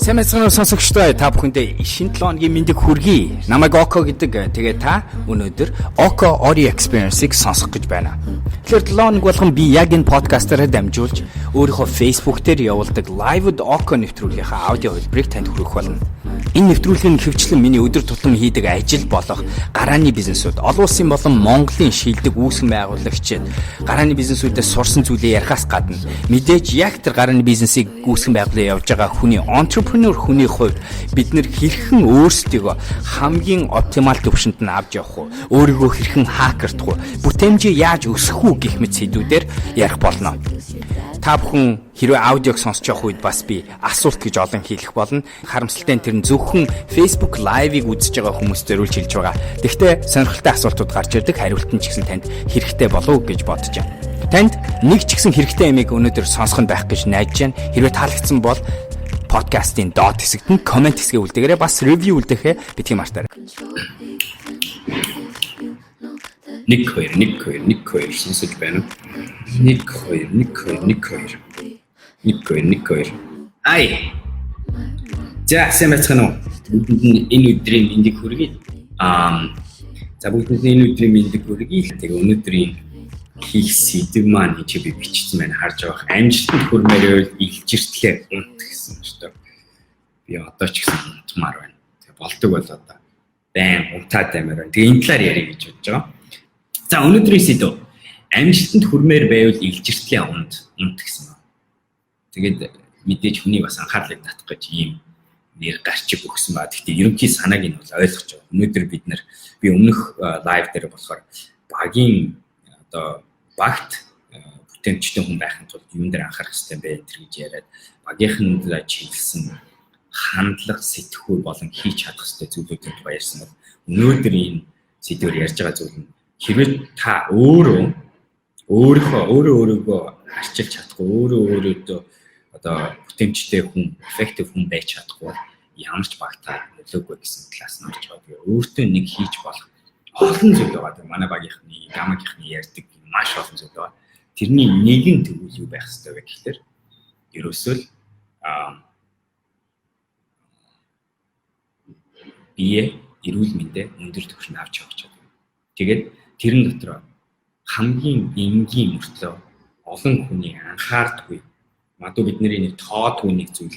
Сайн байцгаана уу сонсогчдоо, та бүхэндээ шинэ 7 хоногийн мэндийг хүргэе. Намайг Око гэдэг. Тэгээ та өнөөдөр Око Audio Experience-ыг сонсох гэж байна. Тэгэхээр 7 хоног болгон би яг энэ подкастаараа дамжуулж өөрийнхөө Facebook дээр явуулдаг Live with Око нэвтрүүлгийнхаа аудио хувилбарыг танд хүргэх болно. Энэ нэвтрүүлэг нь ихэвчлэн миний өдөр тутам хийдэг ажил болох гарааны бизнесүүд, олон улсын болон Монголын шилдэг үүсгэн байгуулагчид гарааны бизнесүүдээс сурсан зүйлээ ярихаас гадна мэдээж яг тэр гарааны бизнесийг үүсгэн байгуулан явж байгаа хүний entrepreneur хүний хувьд бид нар хэрхэн өөрсдийгөө хамгийн оптимал түвшинд нь авч явах уу, өөрийгөө хэрхэн хакердах уу, бүтээмжээ яаж өсгөх үү гэх мэт сэдвүүдээр ярих болно. Та бүхэн хэрвээ аудиог сонсож явах үед бас би асуулт гэж олон хэлэх болно. Харамсалтай нь тэр нь зөвхөн Facebook Live-ыг үзэж байгаа хүмүүст зориулж хэлж байгаа. Тэгэхдээ сонирхолтой асуултууд гарч ирдэг. Хариулт нь ч гэсэн танд хэрэгтэй болов уу гэж бодож байна. Танд нэг ч гэсэн хэрэгтэй юмыг өнөөдөр сонсох нь байх гэж найдаж байна. Хэрвээ таалагдсан бол подкастын доод хэсэгт нь comment хэсгээ үлдээгээрэй. Бас review үлдээхээ битгий мартаарай. 1 2 1 2 1 2 сонсож байна уу? 1 2 1 2 1 2 1 2 1 2. Ай. За, сайн байцгаана уу? Бүгдэнд нь энэ өдрийн мэндийг хүргэе. За, бүгдэнд нь энэ өдрийн мэндийг хүргэе. Тэгээ өнөөдрийн хийх сэдэв маань чи би бичсэн байна, харж байгаа. Амжилтанд хүрмээр байвал илжиртлээ унт гэсэн шүү дээ. Би одоо ч гэсэн унтмаар байна. Тэгээ болдог бол одоо байн унтаад баймаар байна. Тэгээ энэ талаар ярих гэж бодож байгаа. За, өнөөдрийн сэдэв амжилтанд хүрмээр байвал илжиртлээ унт унт гэсэн байна. Тэгээд мэдээж хүний бас анхаарлыг татах гэж ийм нэр гарчиг өгсөн ба. Гэхдээ ерөнхий санааг нь бол ойлгож байгаа. Өнөөдөр бид нар би өмнөх live дээр болохоор багийн одоо багт бүтээмжтэй хүн байхын тулд юун дээр анхаарах хэрэгтэй бэ тэр гэж яриад багийнханд чиглэсэн хандлага, сэтгхүү болон хийж чадах хэрэгтэй зүйлүүдийн тухай ярьсан бол өнөөдөр энэ сэдвээр ярьж байгаа зүйл нь хэрвээ та өөрөө өөрийнхөө өөрөө өөрийгөө арчилж чадахгүй, өөрөө өөрөөдөө одоо бүтээмжтэй хүн, effective хүн байж чадахгүй бол ямар ч багтаа нөлөөгүй гэсэн талаас нь орж байгаа. Тэгээ өөртөө нэг хийж болох олон зүйл байгаа. Тэгээ манай багийнхны, гамагийнхны ярьдаг маш олон зүйл байгаа. Тэрний нэгэн тэгвэл юу байх ёстой вэ гэхлээр ерөөсөө л бие эрүүл мэндэ өндөр түвшинд авч явах чадвар. Тэгээд тэрэн дотор хамгийн энгийн мөртлөө олон хүний анхаардаггүй, магадгүй бидний нэг тоодгүй нэг зүйл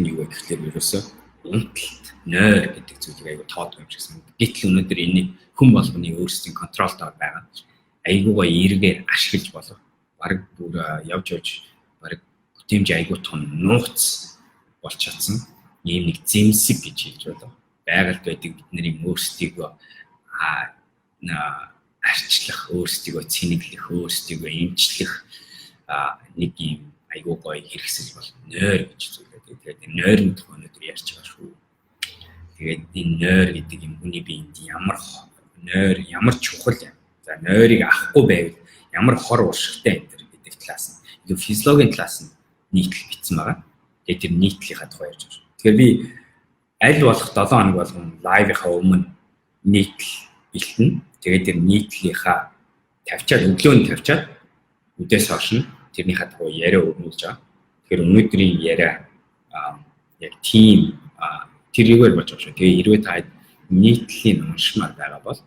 нь юу вэ гэхлээр ерөөсөө унталт, нойр гэдэг зүйлийг айгүй тоодгүй юм шиг санагдав. Гэтэл өнөөдөр энийг хүн болгоны өөрсдийн контролтоор байгаа. Айгуугаа эргээр ашиглаж болох. Бараг бүр явж явж бараг бүтээмж айгүй том нууц болж чадсан. Ийм нэг зэмсэг гэж хэлж байна. Байгальд байдаг бидний өөрсдийгөө арчлах, өөрсдийгөө цэнэглэх, өөрсдийгөө эмчлэх нэг ийм айгүй гоё хэрэгсэл бол нойр гэж зүйл байдаг. Тэгээд энэ нойрын тухай өнөөдөр ярьж байгаа шүү. Тэгээд энэ нойр гэдэг юм хүний биед ямар нойр ямар чухал юм. За, нойрыг авахгүй байвал ямар хор уршигтай энэ төр гэдэг талаас нь илүү физиологийн талаас нь нийтлэл бичсэн байгаа. Тэгээд тэр нийтлэлийнхаа тухай ярьж байгаа шүү. Тэгэхээр би аль болох 7 хоног болгон live-ийнхаа өмнө нийтлэл бэлтэнэ. Тэгээд тэр нийтлэлийнхаа тавьчаад өглөө нь тавьчаад үдээс хойш нь тэрнийхээ дагуу яриа өрнүүлж байгаа. Тэгэхээр өнөөдрийн яриа яг тийм тэр юугаар болж байгаа шүү. Тэгээ хэрвээ та нийтлэлийн уншмаар байгаа бол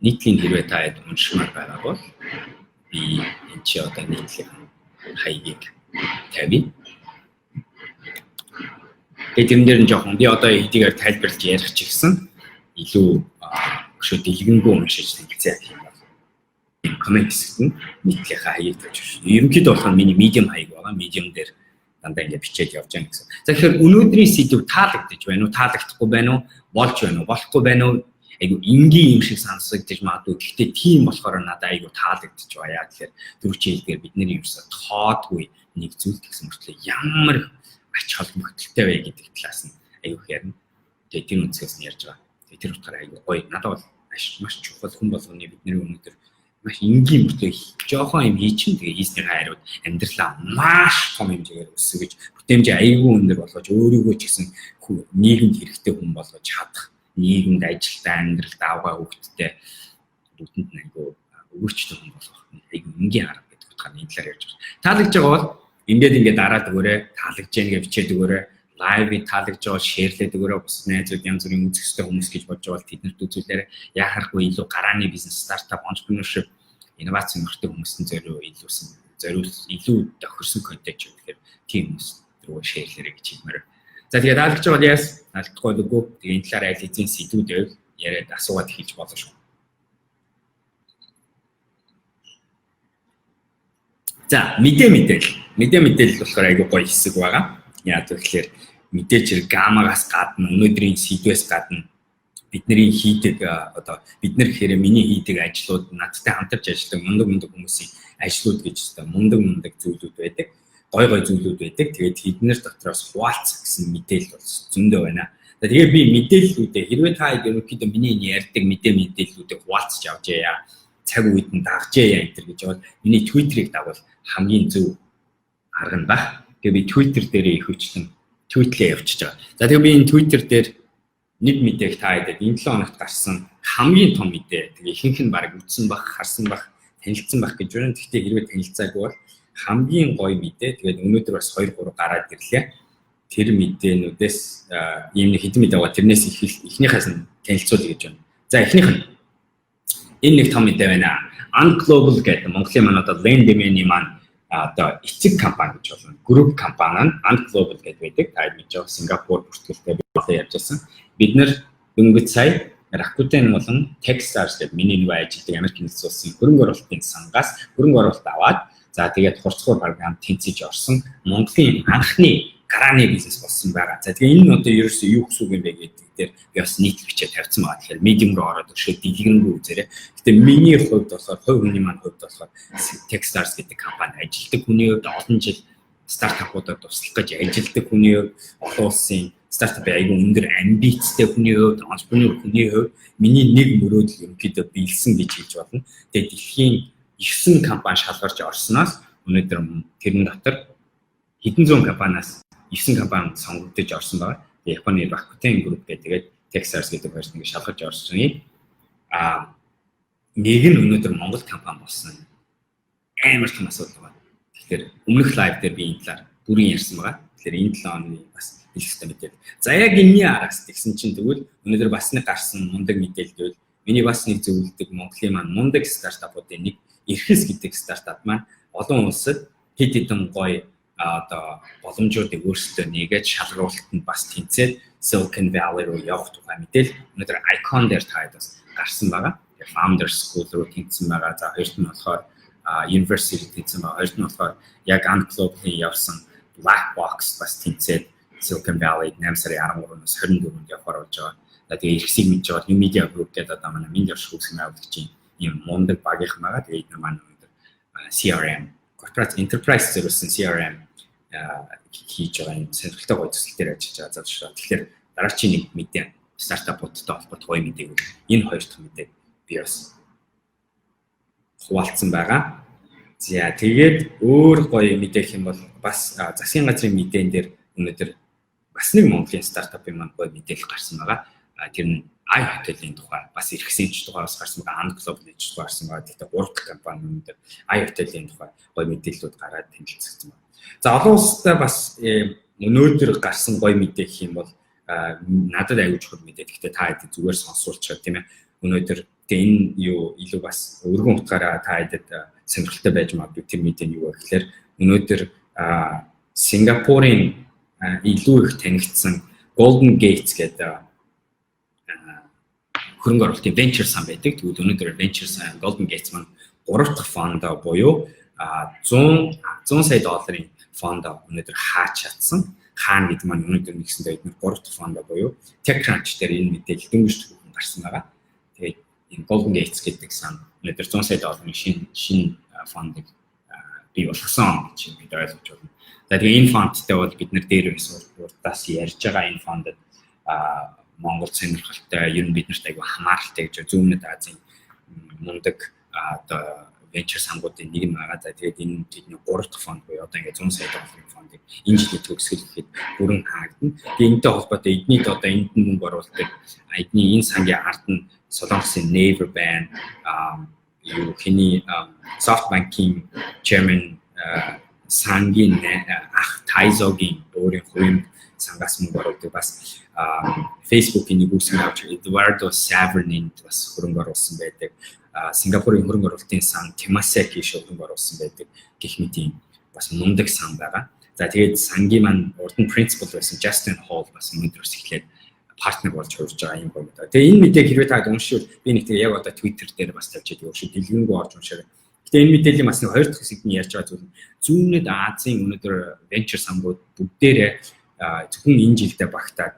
нийтлийн хэрвээ та уншмаар байгаа бол би энэ чи одоо нийтлийн хаягийг тавья. Тэгээ тэрэн дээр нь жоохон би одоо хэдийгээр тайлбарлаж ярих ч гэсэн илүү өшөө дэлгэнгүй уншиж танилцъя гэх юм бол comment хэсэгт нь нийтлийнхаа хаягийг тавьж байна. Ерөнхийдөө болохоор миний medium хаяг байгаа. Medium дээр дандаа ингэ бичээд явж байгаа гэсэн. За, тэгэхээр өнөөдрийн сэдэв таалагдаж байна уу, таалагдахгүй байна уу, болж байна уу, болохгүй байна уу? Айгу энгийн юм шиг сонсогдож магадгүй. Гэхдээ тийм болохоор надад айгу таалагдчих байна. Тэгэхээр түрүүчийн хэлдгээр бидний юмсаа тоодгүй нэг зүйл тэгсэн мөртлөө ямар ач холбогдолтой вэ гэдэг талаас нь айгу их ярина. Тэгээ тэр өнцгөөс нь ярьж байгаа. Тэгээ тэр утгаараа айгу гоё. Надад бол маш чухал, хүн болгоны бидний өнөөдөр маш энгийн мөртлөө жоохон юм хийчин тэгээ хийснийхээ хариуд амьдралаа маш том хэмжээгээр өсгөж, бүтээмжээ айгүй өндөр болгож, өөрийгөө ч гэсэн нийгэмд хэрэгтэй хүн болгож чадах, нийгэмд, ажилдаа, амьдралд, авгаа хүүхдтэй Бүгдэнд нь айгүй өгөөчтэй хүн болох айгүй энгийн арга гэдэг утгаар энэ талаар ярьж байгаа. Таалагдж байгаа бол ингээд дараад өгөөрэй, таалагдж яах гэж бичээд өгөөрэй, live-ыг таалагдж байгаа share лээд өгөөрэй, бусад найзууд, янз бүрийн үзэх ёстой хүмүүс гэж бодож байгаа бол тэднэрт үзүүлээрэй. Яхаарахгүй илүү гарааны бизнес, стартап, entrepreneurship, инновац сонирхдаг хүмүүст нь зориу илүүсэн зориул илүү тохирсон контент юм. Тэгэхээр тийм хүмүүс рүү share лээрэй гэж хэлмээр. За, тэгээд таалагдж байгаа бол yes, таалагдахгүй бол үгүй. Тэгээд энэ талаар аль хэзээ сэдвүүд байвал яриад асуугаад хэлж болно шүү. За, мэдээ мэдээлэл. Мэдээ мэдээлэл болохоор айгүй гоё хэсэг байгаа. Яа гэвэл мэдээж хэрэг гамагаас гадна, өнөөдрийн сэдвээс гадна бидний хийдэг, одоо бид нар гэхээр миний хийдэг ажлууд, надтай хамтарч ажилладаг мундаг мундаг хүмүүсийн ажлууд гэж одоо мундаг мундаг зүйлүүд байдаг. Гой гой зүйлүүд байдаг. Тэгээд тэднэр дотроос хуваалцах гэсэн мэдээлэл бол зөндөө байна. Тэгээ би мэдээллүүдээ, хэрвээ та ерөнхийдөө миний энэ ярьдаг мэдээллүүдээ хуваалцаж авч яа, цаг үед нь дагжээ яа энэ гэж бол миний Twitter-ыг дагвал хамгийн зөв арга нь ба. Тэгээ би Twitter дээрээ их хвчлэн tweet лээ явчихж байгаа. За, тэгээ би энэ Twitter дээр нэг мэдээг та хэдэд энэ 7 хоногт гарсан хамгийн том мэдээ. Тэгээ ихэнх нь баг үтсэн бах, харсан бах, танилцсан бах гэж байна. Гэхдээ хэрвээ танилцаагүй бол хамгийн гоё мэдээ. Тэгээд өнөөдөр бас 2 3 гараад ирлээ. Тэр мэдээнүүдээс ийм нэг хэдэн мэдээ байгаа. Тэрнээс эхнийхээс нь танилцуулъя гэж байна. За, эхнийх нь энэ нэг том мэдээ байна. Ant Global гэдэг Монголын маань одоо Lendemany маань одоо эцэг компани гэж болно. Group компани нь Ant Global гэдэг байдаг. Та мэдж байгаа, Сингапур бүртгэлтэй болон явж байсан. Бид нэр дөнгөж сая Rakuten болон Techstars гэдэг миний нөгөө ажилладаг Америк нэгдсэн улсын хөрөнгө оруулалтын сангаас хөрөнгө оруулалт аваад, за, тэгээд хурцгуур програм тэнцэж орсон Монголын анхны гарааны бизнес болсон байгаа. За, тэгээ энэ нь одоо ерөөсөө юу гэсэн үг юм бэ гэдэг дээр би бас нийт бичээ тавьсан байгаа. Тэгэхээр Medium руу ороод өшөө дэлгэрэнгүй үзээрэй. Гэтэ миний хувьд болохоор, хувь хүний маань хувьд болохоор, Techstars гэдэг компани ажилладаг хүний хувьд, олон жил стартапуудад туслах гэж ажилладаг хүний хувьд, олон улсын стартапын айгүй өндөр амбицтай хүний хувьд, entrepreneur хүний хувьд миний нэг мөрөөдөл ерөнхийдөө биелсэн гэж хэлж болно. Тэгээ дэлхийн 9 компани шалгарч орсноос өнөөдөр тэрэн дотор хэдэн зуун компаниас 9 компани сонгогдож орсон байгаа. Тэгээ Японы Rakuten Group гэдэг, тэгээд Techstars гэдэг хоёр нэг шалгарч орсон. А нэг нь өнөөдөр Монгол компани болсон амар том асуудал байгаа. Тэгэхээр өмнөх live дээр би энэ талаар бүрэн ярьсан байгаа. Тэгэхээр энэ 7 хоногийн бас хэлэх ёстой мэдээлэл. За, яг энэний араас тэгсэн чинь тэгвэл өнөөдөр бас нэг гарсан мундаг мэдээлэл гэвэл миний бас нэг зөвлөдөг Монголын маань мундаг стартапуудын нэг Эрхэс гэдэг стартап маань олон улсад хэд хэдэн гоё одоо боломжуудыг өөрсдөө нээгээд шалгаруулалтанд бас тэнцээд Silicon Valley руу явах тухай мэдээлэл өнөөдөр Icon дээр таад бас гарсан байгаа. Founder School руу тэнцсэн байгаа. За, хоёрт нь болохоор University тэнцсэн байгаа. Хоёрт нь болохоор яг Ant Global-ийн явсан Black Box бас тэнцээд Silicon Valley 8 сарын 13-наас 24-нд явахаар болж байгаа. За, тэгээ Эрхэсийг мэдж байгаа New Media Group гэдэг одоо манай Минд Орш үүсгэн байгуулагчийн ийм мундаг багийнхан байгаа. Тэгээ эдгээр маань өнөөдөр CRM, corporate enterprise зориулсан CRM хийж байгаа юм сонирхолтой гоё төсөл дээр ажиллаж байгаа залуучууд. Тэгэхээр дараачийн нэг мэдээ, стартапуудтай холбоотой гоё мэдээг, энэ хоёр дахь мэдээг би бас хуваалцсан байгаа. За, тэгээд өөр гоё мэдээ гэх юм бол бас засгийн газрын мэдээн дээр өнөөдөр бас нэг Монголын стартапын маань гоё мэдээлэл гарсан байгаа. Тэр нь iHotel-ийн тухай, бас Эрхэсийн ч тухай бас гарсан байгаа, Ant Global-ийн ч тухай гарсан байгаа. Гэхдээ гурав дахь компани өнөөдөр iHotel-ийн тухай гоё мэдээллүүд гараад танилцсан байна. За, олон улстай бас өнөөдөр гарсан гоё мэдээ гэх юм бол надад аягүй чухал мэдээ. Гэхдээ та хэд зүгээр сонсуулчихад, тийм ээ. Өнөөдөр тэгээ энэ юу илүү бас өргөн утгаараа та хэдэд сонирхолтой байж магадгүй тэр мэдээ нь юу вэ гэхээр өнөөдөр Сингапурын илүү их танигдсан Golden Gates гэдэг хөрөнгө оруулалтын venture сан байдаг. Тэгвэл өнөөдөр venture сан Golden Gates маань гурав дахь фондо буюу 100 100 сая долларын фондо өнөөдөр хаач чадсан. Хаана гэдэг маань өнөөдөр нэгсэндээ эдгээр гурав дахь фондо буюу TechCrunch дээр энэ мэдээлэл дөнгөж түрүүхэн гарсан байгаа. Тэгээд энэ Golden Gates гэдэг сан өнөөдөр 100 сая долларын шинэ шинэ фондыг бий болгосон гэж бид ойлгож байна. За, тэгээ энэ фондтай бол бид нэр дээр урдаас ярьж байгаа энэ фондод Монгол сонирхолтой, ер нь бид нарт айгүй хамааралтай гэж Зүүн Азийн мундаг одоо venture сангуудын нэг нь байгаа. За, тэгээд энэ тэдний 3 дахь фонд буюу одоо ингээд 100 сая долларын фондыг энэ жилийн төгсгөл гэхэд бүрэн хаагдана. Тэгээд энэтэй холбоотой эднийд одоо энд нь мөнгө оруулдаг. Эдний энэ сангийн ард нь Солонгосын Naver байна. Юу хиний SoftBank-ийн chairman Сангийн ах Тайзогийн өөрийн хувийн сангаас мөнгө оруулдаг, бас Facebook-ийн нэг үүсгэн авч Eduardo Saverin бас хөрөнгө оруулсан байдаг. Сингапурын хөрөнгө оруулалтын сан Temasek шиг хөрөнгө оруулсан байдаг гэх мэт ийм бас мундаг сан байгаа. За, тэгээд сангийн маань урд нь principal байсан Justin Hall бас өнөөдрөөс эхлээд партнер болж хувирж байгаа юм байна. Тэгээ энэ мэдээг хэрвээ та уншвал би нэг тэгээ яг одоо Twitter дээр бас тавьж байдаг шүү. Дэлгэрэнгүй орж уншаарай. Гэтэ энэ мэдээллийн бас нэг хоёр дахь хэсэгт нь ярьж байгаа зүйл нь зүүнэд Азийн өнөөдөр venture сангууд бүгдээрээ зөвхөн энэ жилдээ багтаад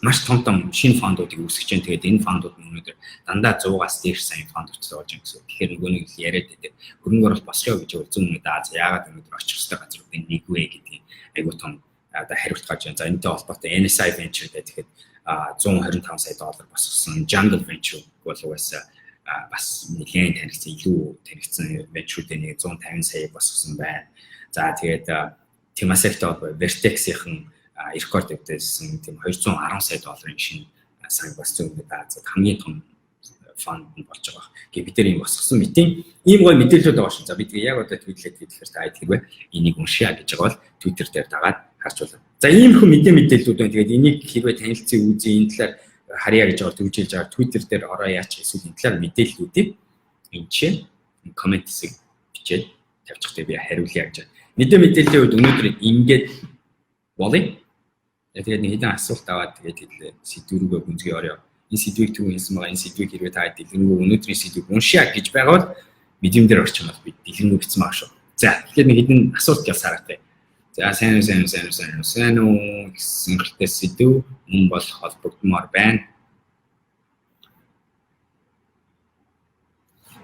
маш том том шинэ фондуудыг үүсгэж байна. Тэгээд энэ фондууд нь өнөөдөр дандаа 100-аас дээш сая фонд хүртэл болж байгаа гэсэн. Тэгэхээр нөгөө нэг л яриад байдаг. Хөрөнгө оруулалт босгоё гэж зүүн өмнөд Аз яагаад өнөөдөр очих ёстой газруудын нэг вэ гэдгийг айгуу том одоо хариулт гарч байна. За, энэтэй холбоотой NSI Venture гэдэг, тэгэхэд 125 сая доллар босгосон. Jungle Venture бол угаасаа бас нэлээд танигдсан, илүү танигдсан venture-үүдийн нэг, 150 сая босгосон байна. За, тэгээд Temasek-тэй холбоо Vertex-ийн рекорд тавьдсан тийм 210 сая долларын шинэ санг бас зүүн өмнөд Азид хамгийн том фонд нь болж байгаа. Гэ бид нар ийм босгосон мэтийн ийм гоё мэдээлэлүүд байгаа шүү. За, би тэгээ яг одоо tweet-лээд тэгэхээр та хэрвээ энийг уншъя гэж байгаа бол Twitter дээр дагаад харж байна. За, иймэрхүү мэдээллүүд байна. Тэгээд энийг хэрвээ танилцсан үзье, энэ талаар харъя гэж байгаа төвжүүлж байгаа Twitter дээр ороо яач эсвэл энэ талаар мэдээллүүдийг энэ чинь comment хэсэг бичээд тавьчих, би хариулъя гэж. Мэдээллийн үед өнөөдөр ингээд болъё. Тэгээд нэг хэдэн асуулт аваад тэгээд хэллээ. Сэдвүүрүүгээ гүнзгий орё. Энэ сэдвийг түүн хэлсэн байгаа. Энэ сэдвийг хэрвээ та дэлгэрэнгүй өнөөдрийн сэдвийг уншъя гэж байгаа бол Medium дээр орчих юм бол би дэлгэрэнгүй бичсэн байгаа шүү. За, тэгэхээр нэг хэдэн асуулт явсараатай. За, сайн уу, сайн уу, сайн уу, сайн уу, сайн уу гэсэн гэртээ сэдв мөн бол холбогдмоор байна.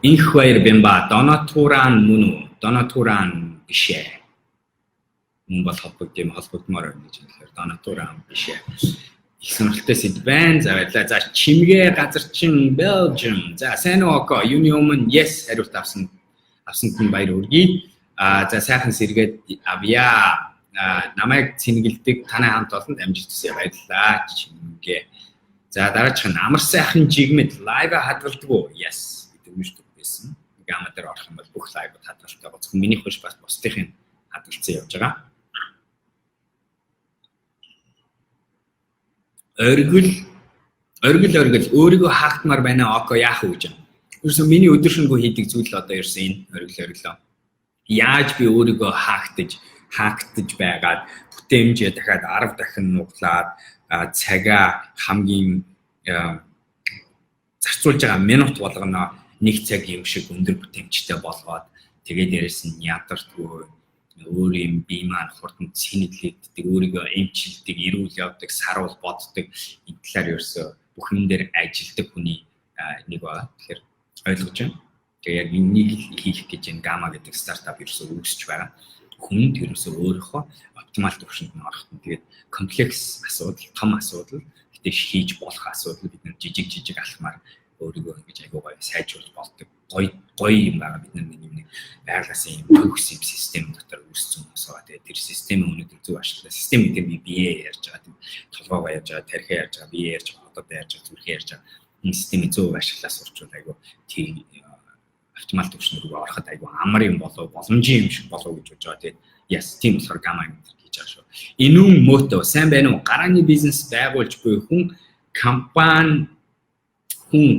Инх баяр бэмба донатуран мөн үү? Донатуран биш ээ. Мөн бол холбогдмоор байна гэж хэлэхээр донатуран биш ээ. Их сонирхолтой сэдв байна. За, баярлалаа. За, чимгээ газар чин Belgium. За, сайн уу, Око? Юуны өмнө yes хариулт авсанд нь баяр хүргэе. А за, сайхан сэргээд авъя. А намайг цэнгэлдэг танай хамт олонд амжилт хүсье. Баярлалаа. Чимгээ. За, дараачих нь амар сайхан жигмэд live хадгалдаг уу? Yes. Дөрмөж байсан. Гама дээр орох юм бол бүх live-ууд хадгалтай байгаа. Зөвхөн минийх биш, бас бусдын хадгалцсан явж байгаа. Оргил оргил оргил өөрийгөө хаагдмаар байна. Око, яах вэ гэж. Ерөөсөө миний өдөр шөнөгүй хийдэг зүйл одоо ерөөсөө энэ оргил ориглоо. Яаж би өөрийгөө хаагдаж байгаад бүтээмжээ дахиад 10 дахин нуглаад цагаа хамгийн зарцуулж байгаа минут болгоно нэг цаг юм шиг өндөр бүтээмжтэй болгоод, тэгээд дээрэс нь ядартгүй, өөрийн бие маань хурдан цэнэглэгддэг, өөрийгөө эмчилдэг, эрүүл явдаг, саруул боддог, энэ талаар ерөөсөө бүх юм дээр ажилдаг хүний нэг байна. Тэгэхээр ойлгож байна. Тэгээ яг энийг л хийх гэж энэ Гама гэдэг стартап ерөөсөө үүсэж байгаа. Хүнд ерөөсөө өөрийнхөө оптимал түвшинд нь ороход нь тэгээд комплекс асуудал, том асуудал, гэтээ хийж болох асуудал, бид нар жижиг жижиг алхмаар өөрийгөө ингэж айгуу гоё сайжруулж болдог. Гоё гоё юм байгаа. Бид нар нэг юм нэг байглаасан юм төгс юм систем дотор үүссэн хүмүүс байгаа. Тэгээд тэр системийг өнөөдөр зөв ашиглаа. Систем гэдэг нь би бие ярьж байгаа, тийм толгоогоо ярьж байгаа, тархиа ярьж байгаа, бие ярьж байгаа, одод ярьж байгаа, зүрхээ ярьж байгаа. Энэ системийг зөв ашиглаа сурчвал айгуу тийм оптимал түвшин рүү ороход айгуу амар юм болов, боломжийн юм шиг болов гэж бодож байгаа. Тэгээд yes, тийм болохоор гама юм хийж байгаа шүү. Инүүн мото сайн байна уу? Гарааны бизнес байгуулж буй хүн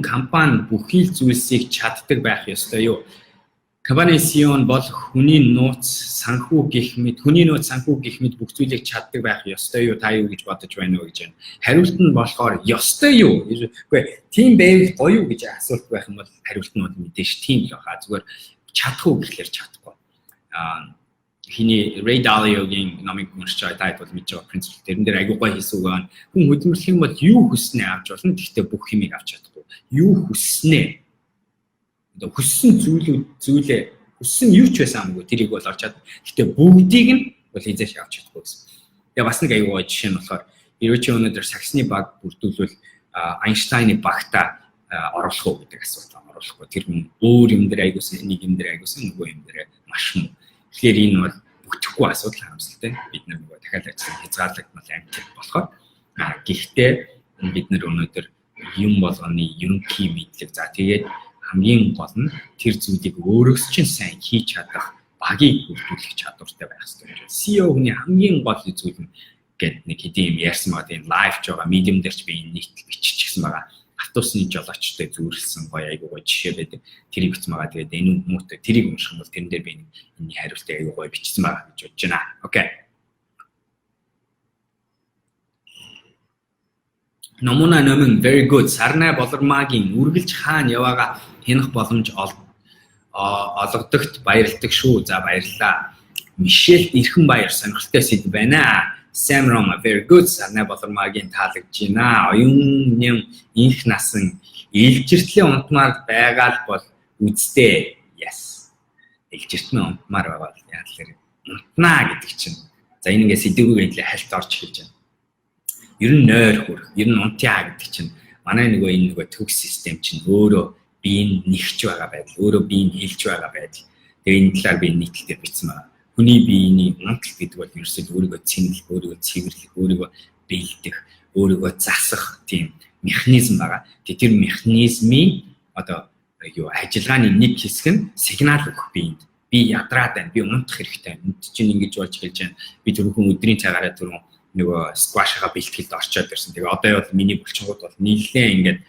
компани бүхий л зүйлсийг чаддаг байх ёстой юу? Компани CEO нь бол хүний нууц санхүү гэх мэт, хүний нууц санхүү гэх мэт бүх зүйлийг чаддаг байх ёстой юу? Та юу гэж бодож байна уу гэж байна. Хариулт нь болохоор ёстой юу? Үгүй, тийм байвал гоё юу гэж асуулт байх юм бол хариулт нь бол мэдээж тийм л байхаа. Зүгээр чадах уу гэхлээр чадахгүй. Хиний Ray Dalio-гийн номыг уншиж байгаа та бол мэдж байгаа принцип. Тэрэн дээр айгуу гоё хийсэн үг байна. Хүн хөдөлмөрлөх юм бол юу хүснээ авч болно. Гэхдээ бүх юмыг авч чадахгүй. Юу хүснээ, одоо хүссэн зүйлүүд зүйлээ хүссэн юу ч байсан хамаагүй тэрийг бол олж чадна. Гэхдээ бүгдийг нь бол хизээш авч чадахгүй гэсэн. Тэгээ бас нэг аюу гой жишээ нь болохоор хэрвээ чи өнөөдөр саксны баг бүрдүүлвэл Айнштайны багтаа оруулах уу гэдэг асуулт. оруулахгүй. Тэр хүн өөр юм дээр айгуу сайн, нэг юм дээр айгуу сайн, нөгөө юм дээр маш муу. Тэгэхээр энэ бол бүтэхгүй асуудал харамсалтай. Бид нар нөгөө дахиад ажиллах хязгаарлагдмал амьтад болохоор гэхдээ бид нар өнөөдөр юм болгоны ерөнхий мэдлэг, за тэгээд хамгийн гол нь тэр зүйлийг өөрөөс чинь сайн хийж чадах багийг бүрдүүлэх чадвартай байх хэрэгтэй. CEO хүний хамгийн гол зүйл нь гээд нэг хэдийн юм ярьсан байгаа. Тийм live ч байгаа, medium дээр ч би энэ нийтлэл биччихсэн байгаа. Автобусны жолоочтой зүйрлсэн гоё айгуу гоё жишээ байдаг. Тэрийг бичсэн байгаа. Тэгээд энэ хүмүүстээ тэрийг унших юм бол тэрэн дээр би энэний хариултыг айгуу гоё бичсэн байгаа гэж бодож байна. Okay. Номуна номин very good. Сарнай болормаагийн үргэлж хаана яваагаа хянах боломж олгодогт баярлдаг шүү. За баярлалаа. Мишель Эрхэн баяр сонирхолтой сэдв байна. Sam Roma very good. Сарнай болормаагийн таалагдж байна. Оюун нэм инх насан илжиртлээ унтмаар байгаа л бол үсттэй. Yes. Илжиртмээ унтмаар байгаа бол яа тэгэхээр унтнаа гэдэг чинь. За энэ ингээ сэдвүүгээ хэлээ хальт орж эхэлж байна. Ер нь нойр хөрх, ер нь унтъя гэдэг чинь манай нөгөө энэ нөгөө төгс систем чинь өөрөө биеийг нэгч байгаа байдал, өөрөө биеийг хэлж байгаа байдал. Тэгээ энэ талаар би нийтлэл дээр бичсэн байна. Хүний биений унтал гэдэг бол ерөөсөө өөрийгөө цэнэглэх, өөрийгөө цэвэрлэх, өөрийгөө бэлдэх, өөрийгөө засах тийм механизм байгаа. Тэгээ тэр механизмын одоо юу ажиллагааны нэг хэсэг нь сигнал өгөх биеинд. Би ядраад байна, би унтах хэрэгтэй. Нүд чинь ингэж болж эхэлж байна. Би түрүүхэн өдрийн цагаараа түрүүн нөгөө сквашгаа бэлтгэлд орчоод ирсэн. Тэгээ одоо бол миний булчингууд бол нэлээд ингээд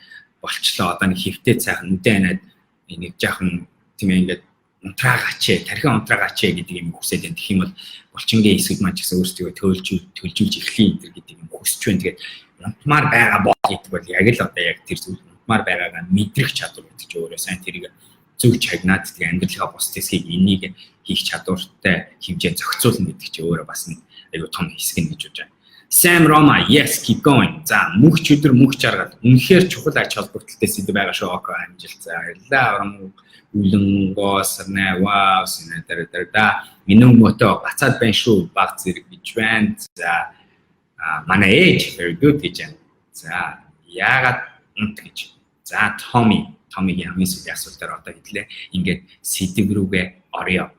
болчлоо. Одоо нэг хэвтэй цайхан нүдэ анаад нэг жаахан тийм ээ ингээд унтраагач ээ, тархин унтраагач ээ гэдэг юм хүсээд байна. Тэгэх юм бол булчингийн хэсэг маань ч гэсэн өөрсдөө төлжүүлж эхлэе энэ гэдэг юм хүсэж байна. Тэгээд унтмаар байгаа бол гэдэг бол яг л одоо яг тэр зүйл унтмаар байгаагаа мэдрэх чадвар гэдэг чинь өөрөө сайн тэрийг зөв чагнаад тэгээ амьдралынхаа бус хэсгийг энийг хийх чадвартай хэмжээ зохицуулна гэдэг чинь өөрөө бас нэг айгүй том хэсэг нь гэж бодож байна. Sam Roma, yes, keep going. За, мөнх чөдөр, мөнх жаргал. Үнэхээр чухал ач холбогдолтой сэдв байгаа шүү. Okay, амжилт. За, баярлалаа. Орон үлэнгоо сарнай, вау, сэнэ дээр дээр да. Минүү мөтөө гацаад байна шүү. Баг зэрэг гэж байна. За, манай ээж very good гэж байна. За, яагаад унт гэж. За, Tommy, Томигийн хамгийн сүүлийн асуултаар одоо хэллээ. Ингээд сэдв рүүгээ оръё.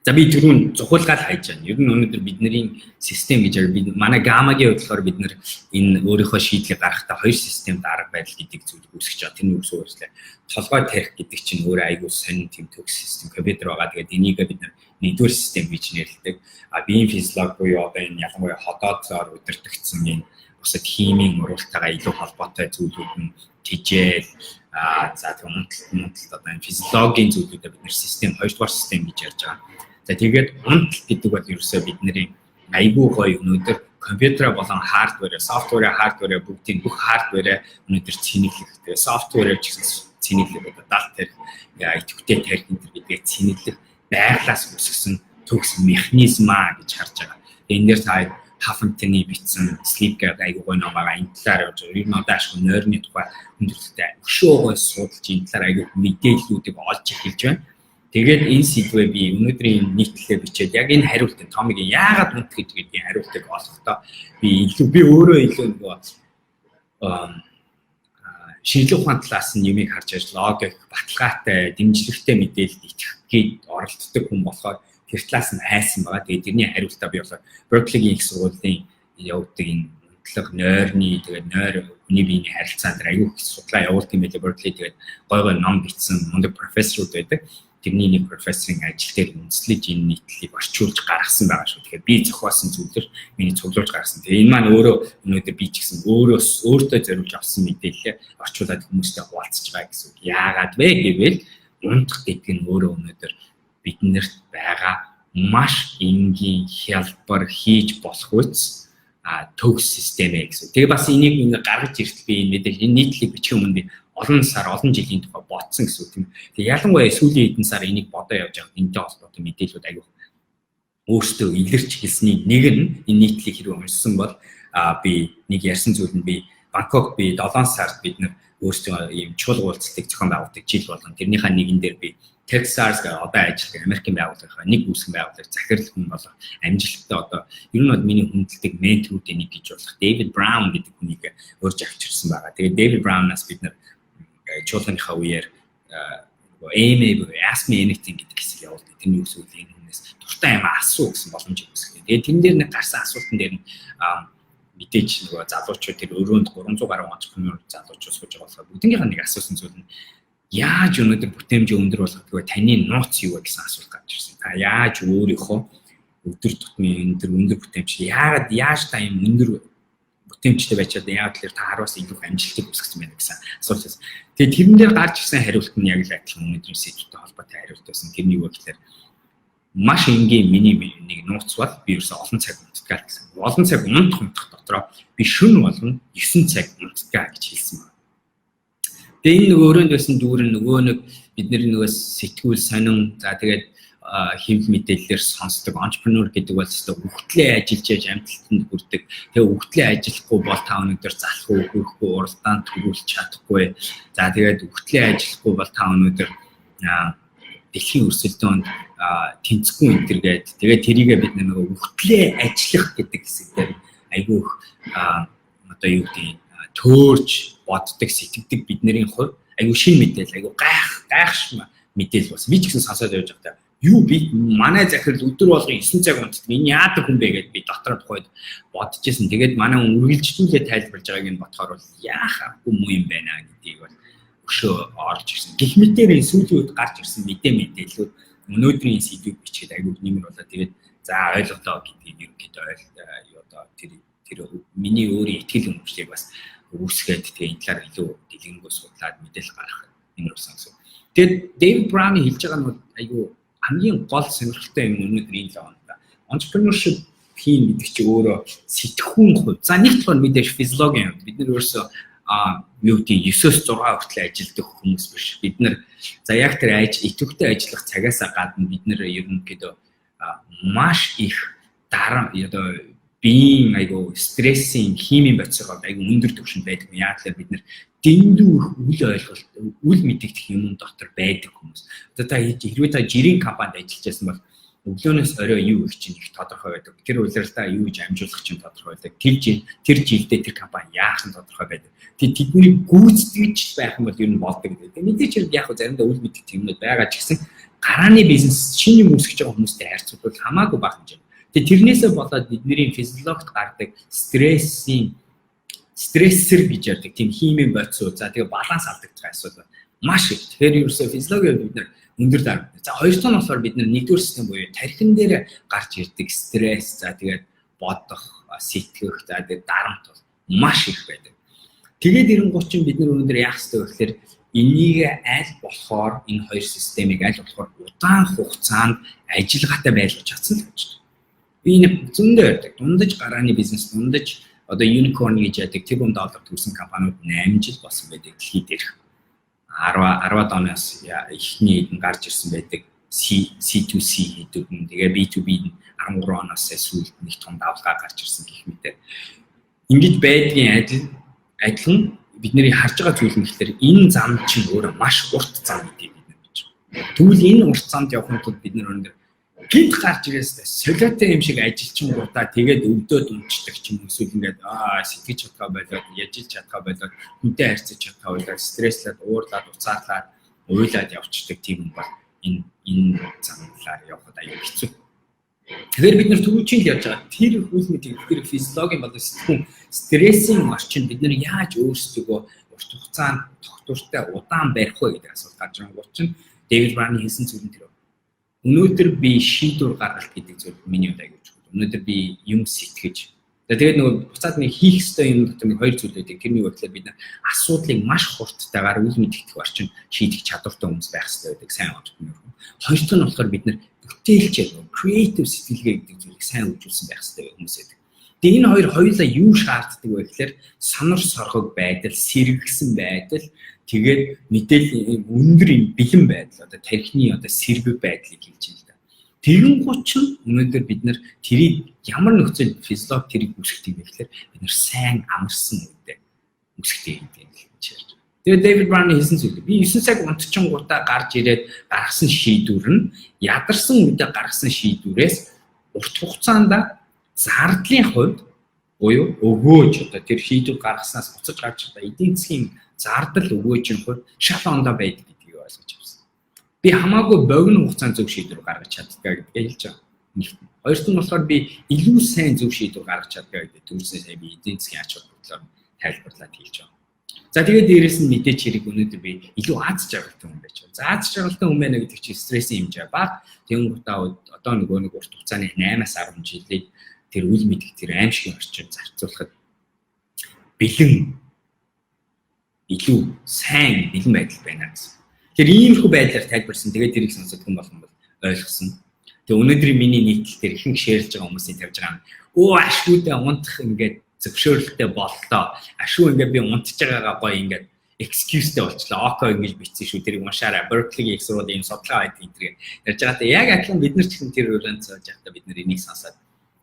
За би түрүүн зухуулгаад хайж байна. Ер нь өнөөдөр бидний систем гэж би манай гамагийн хувьд болохоор бид нэр энэ өөрийнхөө шийдлийг гаргахтаа хоёр системд арга барил гэдэг зүйлийг үүсгэж байгаа. Тэрний үгс өөрчлөө. Толгой тарих гэдэг чинь өөрөө айгүй сонин тийм төгс систем компьютер байгаа. Тэгээд энийг бид нар нэгдүгээр систем гэж нэрлэдэг. А биеийн физиологи буюу одоо энэ ялангуяа ходоодоор удирдагдсан энэ бусад химийн уруултайгаа илүү холбоотой зүйлүүд нь тижэл за тэг унталт одоо энэ физиологийн зүйлүүдээ бид нар систем хоёрдугаар систем гэж ярьж байгаа. За тэгээд унтал гэдэг бол ерөөсөө бидний айгүй гоё өнөөдөр компьютераа болон hardware, software, hardware бүгдийг бүх hardware өнөөдөр цэнэглэх. Тэгээд software ч гэсэн цэнэглэх одоо далд тарих, идэвхтэй тарих энэ гэдгээ цэнэглэх байглаас үүсгэсэн төгс механизм аа гэж харж байгаа. Тэгээд энэ дээр та Huffington-ы бичсэн Sleep гэдэг айгүй гоё ном байгаа. Энэ талаар явж байгаа. Ер нь одоо ашгүй нойрны тухай хүндрэлтэй өшөө гоё судалж энэ талаар айгүй мэдээллүүдийг олж эхэлж байна. Тэгээд энэ сэдвээ би өнөөдрийн нийтлэлээ бичээд яг энэ хариултыг Томигийн яагаад унт гэж гэдгийн хариултыг олохдоо би илүү би өөрөө илүү нөгөө шинжлэх ухааны талаас нь юмыг харж байж логик, баталгаатай, дэмжлэгтэй мэдээлэлд итгэх гээд оролддог хүн болохоор тэр талаас нь айсан байгаа. Тэгээд тэрний хариултаа би болохоор Berkeley-гийн их сургуулийн явуулдаг энэ унтлага, нойрны тэгээд нойр хүний биеийн харилцаан дээр аюул их судалгаа явуулдаг юм байлээ Berkeley. Тэгээд гой гой ном бичсэн мундаг профессорууд байдаг. Тэрний нэг профессорын ажил дээр үндэслэж энэ нийтлэлийг орчуулж гаргасан байгаа шүү. Тэгэхээр би зохиосон зүйлэр миний цуглуулж гаргасан. Тэгээ энэ маань өөрөө өнөөдөр би ч гэсэн өөрөө өөртөө зориулж авсан мэдээлэлээ орчуулад хүмүүстэй хуваалцаж байгаа гэсэн үг. Яагаад вэ гэвэл унтах гэдэг нь өөрөө өнөөдөр биднэрт байгаа маш энгийн хялбар хийж болох үс төгс систем ээ гэсэн. Тэгээ бас энийг ингэ гаргаж иртэл би энэ мэдээлэл энэ нийтлэлийг бичих өмнө би олон сар олон жилийн тухай бодсон гэсэн үг тийм. Тэгээ ялангуяа сүүлийн хэдэн сар энийг бодоо явж байхад энэтэй холбоотой мэдээлэлүүд аягүй өөртөө илэрч эхэлсний нэг нь энэ нийтлэлийг хэрвээ уншсан бол би нэг ярьсан зүйл нь би Бангкок би 7 сард бид нар өөрсдөө ийм чуулга уулзалтыг зохион байгуулдаг жил болгон. Тэрнийхээ нэгэн дээр би Texas гэх одоо ажилладаг Америкийн байгууллагынхаа нэг үүсгэн байгууллагын захирал хүн болох амжилттай одоо ер нь бол миний хүндэлдэг менторуудын нэг гэж болох Дэвид Браун гэдэг хүнийг урьж авчирсан байгаа. Тэгээд Дэвид Браунаас бид нар чуулганыхаа үеэр нөгөө AMA буюу Ask Me Anything гэдэг хэсэг явуулдаг. Тэрний үсвэл энэ хүнээс дуртай юм асуу гэсэн боломж үүсгэдэг. Тэгээд тэрэн дээр нэг гарсан асуултан дээр нь мэдээж нөгөө залуучууд, тэр өрөөнд 300 гаруй entrepreneur залуучууд сууж байгаа болохоор бүгднийх нь нэг асуусан зүйл нь яаж өнөөдөр бүтээмжээ өндөр болгох вэ? Таны нууц юу вэ гэсэн асуулт гарч ирсэн. Та яаж өөрийнхөө өдөр тутмын өндөр өндөр бүтээмж, яагаад, яаж та ийм өндөр бүтээмжтэй байж чадаа, яагаад тэгэхээр та 10-аас илүү их амжилтыг үүсгэсэн байна гэсэн асуулт байсан. Тэгээд тэрэн дээр гарч ирсэн хариулт нь яг л адилхан өнөөдрийн сэдвтэй холбоотой хариулт байсан. Тэрний юу гэхээр маш энгийн миний нэг нууц бол би ерөөсөө олон цаг унтдаг гэсэн. Олон цаг унтах унтах дотроо би шөнө болгоно 9 цаг унтдаг гэж хэлсэн байна. Тэгээ энэ нөгөө өрөөнд байсан дүүр нь нөгөө нэг бидний нөгөө сэтгүүл сонин, за тэгээд хэвлэл мэдээллээр сонсдог entrepreneur гэдэг бол ёстой үхтлээ ажиллаж яаж амжилтанд хүрдэг. Тэгээ үхтлээ ажиллахгүй бол та өнөөдөр залахгүй, хөрөхгүй, уралдаанд төрүүлж чадахгүй. За, тэгээд үхтлээ ажиллахгүй бол та өнөөдөр дэлхийн өрсөлдөөнд тэнцэхгүй энэ төр гээд, тэгээд тэрийгээ бид нөгөө үхтлээ ажиллах гэдэг хэсэг дээр айгүй их одоо юу гэдгийг төөрж боддог, сэтгэдэг бидний хувь айгүй шинэ мэдээлэл, айгүй гайхшмаа мэдээлэл болсон. Би ч гэсэн сонсоод явж байхдаа юу, би манай захирал өдөр болгон 9 цаг унтдаг. Энэ яадаг хүн бэ гэд би дотроо тухайд бодож исэн. Тэгээд манай хүн үргэлжлүүлээ тайлбарлаж байгааг нь бодохоор бол яах аргагүй муу юм байна гэдгийг бол өшөө орж ирсэн. Гэх мэтээр энэ сүүлийн үед гарч ирсэн мэдээллүүд өнөөдрийн сэдвийг бичгээд айгүй нэмэр болоо. Тэгээд за, ойлголоо гэдгийг ерөнхийдөө ойл юу одоо тэр тэр миний өөрийн итгэл үнэмшлийг бас үүсгээд, тэгээ энэ талаар илүү дэлгэрэнгүй судлаад мэдээлэл гаргах нэмэр болсон гэсэн. Тэгээд Дэвид Брауны хэлж байгаа нь бол айгүй хамгийн гол сонирхолтой юм өнөөдөр энэ л байна. Entrepreneurship хийн гэдэг чинь өөрөө сэтгхүүн хувь. За, нэг талаар мэдээж физиологийн хувьд бид нар өөрсөө юу гэдэг 9-оос 6 хүртэл ажилладаг хүмүүс биш. Бид нар за яг тэр ажил идэвхтэй ажиллах цагаасаа гадна бид нар ерөнхийдөө маш их дараа одоо биеийн айгу стрессийн химийн бодисоор айгу өндөр түвшинд байдаг. Яг л бид нар дэндүү их үл ойлголт, үл мэдэгдэх юм дотор байдаг хүмүүс. Одоо та хэрвээ та жирийн компанид ажиллаж байсан бол өглөөнөөс орой юу их чинь их тодорхой байдаг. Тэр улиралдаа юу гэж амжуулах чинь тодорхой байдаг. Тэр жилдээ тэр компани яах нь тодорхой байдаг. Тэр тэднийг гүйцэтгэж байх юм бол ер нь болдог гэдэг. Мэдээж хэрэг яг заримдаа үл мэдэх юмнууд байгаа ч гэсэн гарааны бизнес шинэ юм үүсгэж байгаа хүмүүстэй харьцуулбал хамаагүй бага хэмжээ. Тэгээ тэрнээсээ болоод бидний физиологид гардаг стрессийн стрессэр гэж ярьдаг тийм химийн бодисууд, за тэгээ баланс алдагдах асуудал маш их. Тэгэхээр ерөөсөө физиологийн бид нар өндөр дарамт. За, хоёр дахь нь болохоор бид нар нэгдүгээр систем буюу тархин дээр гарч ирдэг стресс, за тэгээд бодох, сэтгэх, за тэгээд дарамт бол маш их байдаг. Тэгээд ирэнгуут чинь бид нар өнөөдөр яах ёстой вэ гэхээр энийг аль болохоор энэ хоёр системийг аль болохоор удаан хугацаанд ажиллагаатай байлгаж чадсан л гэж байна. Би энэ зөндөө ярьдаг. Дундаж гарааны бизнес, дундаж одоо unicorn гэж яадаг тэрбум доллар төрсэн компаниуд 8 жил болсон байдаг дэлхий дээрх. 10 10-аад оноос эхний хэдэн гарч ирсэн байдаг. C C2C гэдэг нь, тэгээ B2B нь 13 оноос сүүлд нэг том давлгаа гарч ирсэн гэх мэт. Ингэж байдгийн адил адилхан бидний харж байгаа зүйл нь гэхээр энэ зам чинь өөрөө маш урт зам гэдгийг бид нар мэдж байна. Тэгвэл энэ урт замд явахын тулд бид нар өндөр гинт гарч ирээс солиотой юм шиг ажилчингуудаа тэгээд өвдөөд унцдаг ч юм уу, эсвэл ингээд сэтгэж чадхаа болоод, яжилж чадхаа болоод, хүнтэй харьцаж чадхаа болоод, стресслээд, уурлаад, уцаарлаад, уйлаад явцдаг тийм юм бол энэ замлаар явхад аюул хэцүү. Тэгэхээр бид нар түрүүчийн л ярьж байгаа тэр үйл мэдлэг, тэр физиологийн болон сэтгүүн стрессийн орчинд бид нар яаж өөрсдийгөө урт хугацаанд тогтвортой удаан барих вэ гэдэг асуулт гарч байгаа. Учир нь Дэвид Брауны хэлсэн зүйл нь тэр. Өнөөдөр би шийдвэр гаргалт гэдэг зүйл миний хувьд аягүй чухал. Өнөөдөр би юм сэтгэж. Тэгээд нөгөө буцаад нэг хийх ёстой юм дотор нэг хоёр зүйл байдаг. Тэрний юу гэхээр бид нар асуудлыг маш хурдтайгаар үл мэдэгдэх орчин шийдэх чадвартай хүмүүс байх ёстой байдаг. Сайн entrepreneur. Хоёр дахь нь болохоор бид нар бүтээлч, creative сэтгэлгээ гэдэг зүйлийг сайн хөгжүүлсэн байх ёстой хүмүүс байдаг. Тэгээ энэ хоёр хоёулаа юу шаарддаг вэ гэхээр санар сорхог байдал, сэргэсэн байдал, тэгээд мэдээллийн өндөр юм бэлэн байдал, одоо тархины одоо сэргэг байдлыг хэлж байна л да. Тэгэнгүүт чинь өнөөдөр бид нар тэрийг ямар нөхцөл физиолог тэрийг үүсгэх юм бэ гэхээр бид нар сайн амарсан үедээ үүсгэх гэдгийг хэлж ярьж байна. Тэгээд Дэвид Брауны хэлсэн зүйл, би 9 цаг унтчихгуудаа гарч ирээд гаргасан шийдвэр нь ядарсан үедээ гаргасан шийдвэрээс урт хугацаанд зардлын хувьд буюу өгөөж, одоо тэр шийдвэр гаргаснаас буцаж гарч байгаа эдийн засгийн зардал өгөөжийн хувьд шал ондоо байдаг гэдгийг ойлгож авсан. Би хамаагүй богино хугацаанд зөв шийдвэр гаргаж чаддаг гэдгээ хэлж байгаа. Нэгт. Хоёрт нь болохоор би илүү сайн зөв шийдвэр гаргаж чаддаг гэдэг түрүүсээ сая би эдийн засгийн ач холбогдлоор тайлбарлаад хэлж байгаа. За, тэгээд дээрэс нь мэдээч хэрэг өнөөдөр би илүү аз жаргалтай хүн байж байгаа. За, аз жаргалтай хүн байна гэдэг чинь стрессийн хэмжээ бага. Тэнгуутаа одоо нөгөө нэг урт хугацааны 8-аас 10 жилийг тэр үл мэдэх тэр аймшгийн орчинд зарцуулахад бэлэн, илүү сайн бэлэн байдал байна гэсэн. Тэр иймэрхүү байдлаар тайлбарсан. Тэгээд тэрийг сонсоод хүн болгон бол ойлгосон. Тэгээ өнөөдрийн миний нийтлэл дээр ихэнх share лж байгаа хүмүүсийн тавьж байгаа нь өө ашгүйдээ унтах ингээд зөвшөөрөлттэй боллоо. Ашгүй ингээд би унтж байгаагаа гоё ингээд excuse тэй болчлоо. Око ингэж бичсэн шүү. Тэрийг уншаарай. Berkeley-ийн их сургуулийн ийм судалгаа байдаг энэ ярьж байгаатай яг адилхан бид нар ч гэсэн тэр өрөөнд сууж байхдаа бид нар энийг сонсоод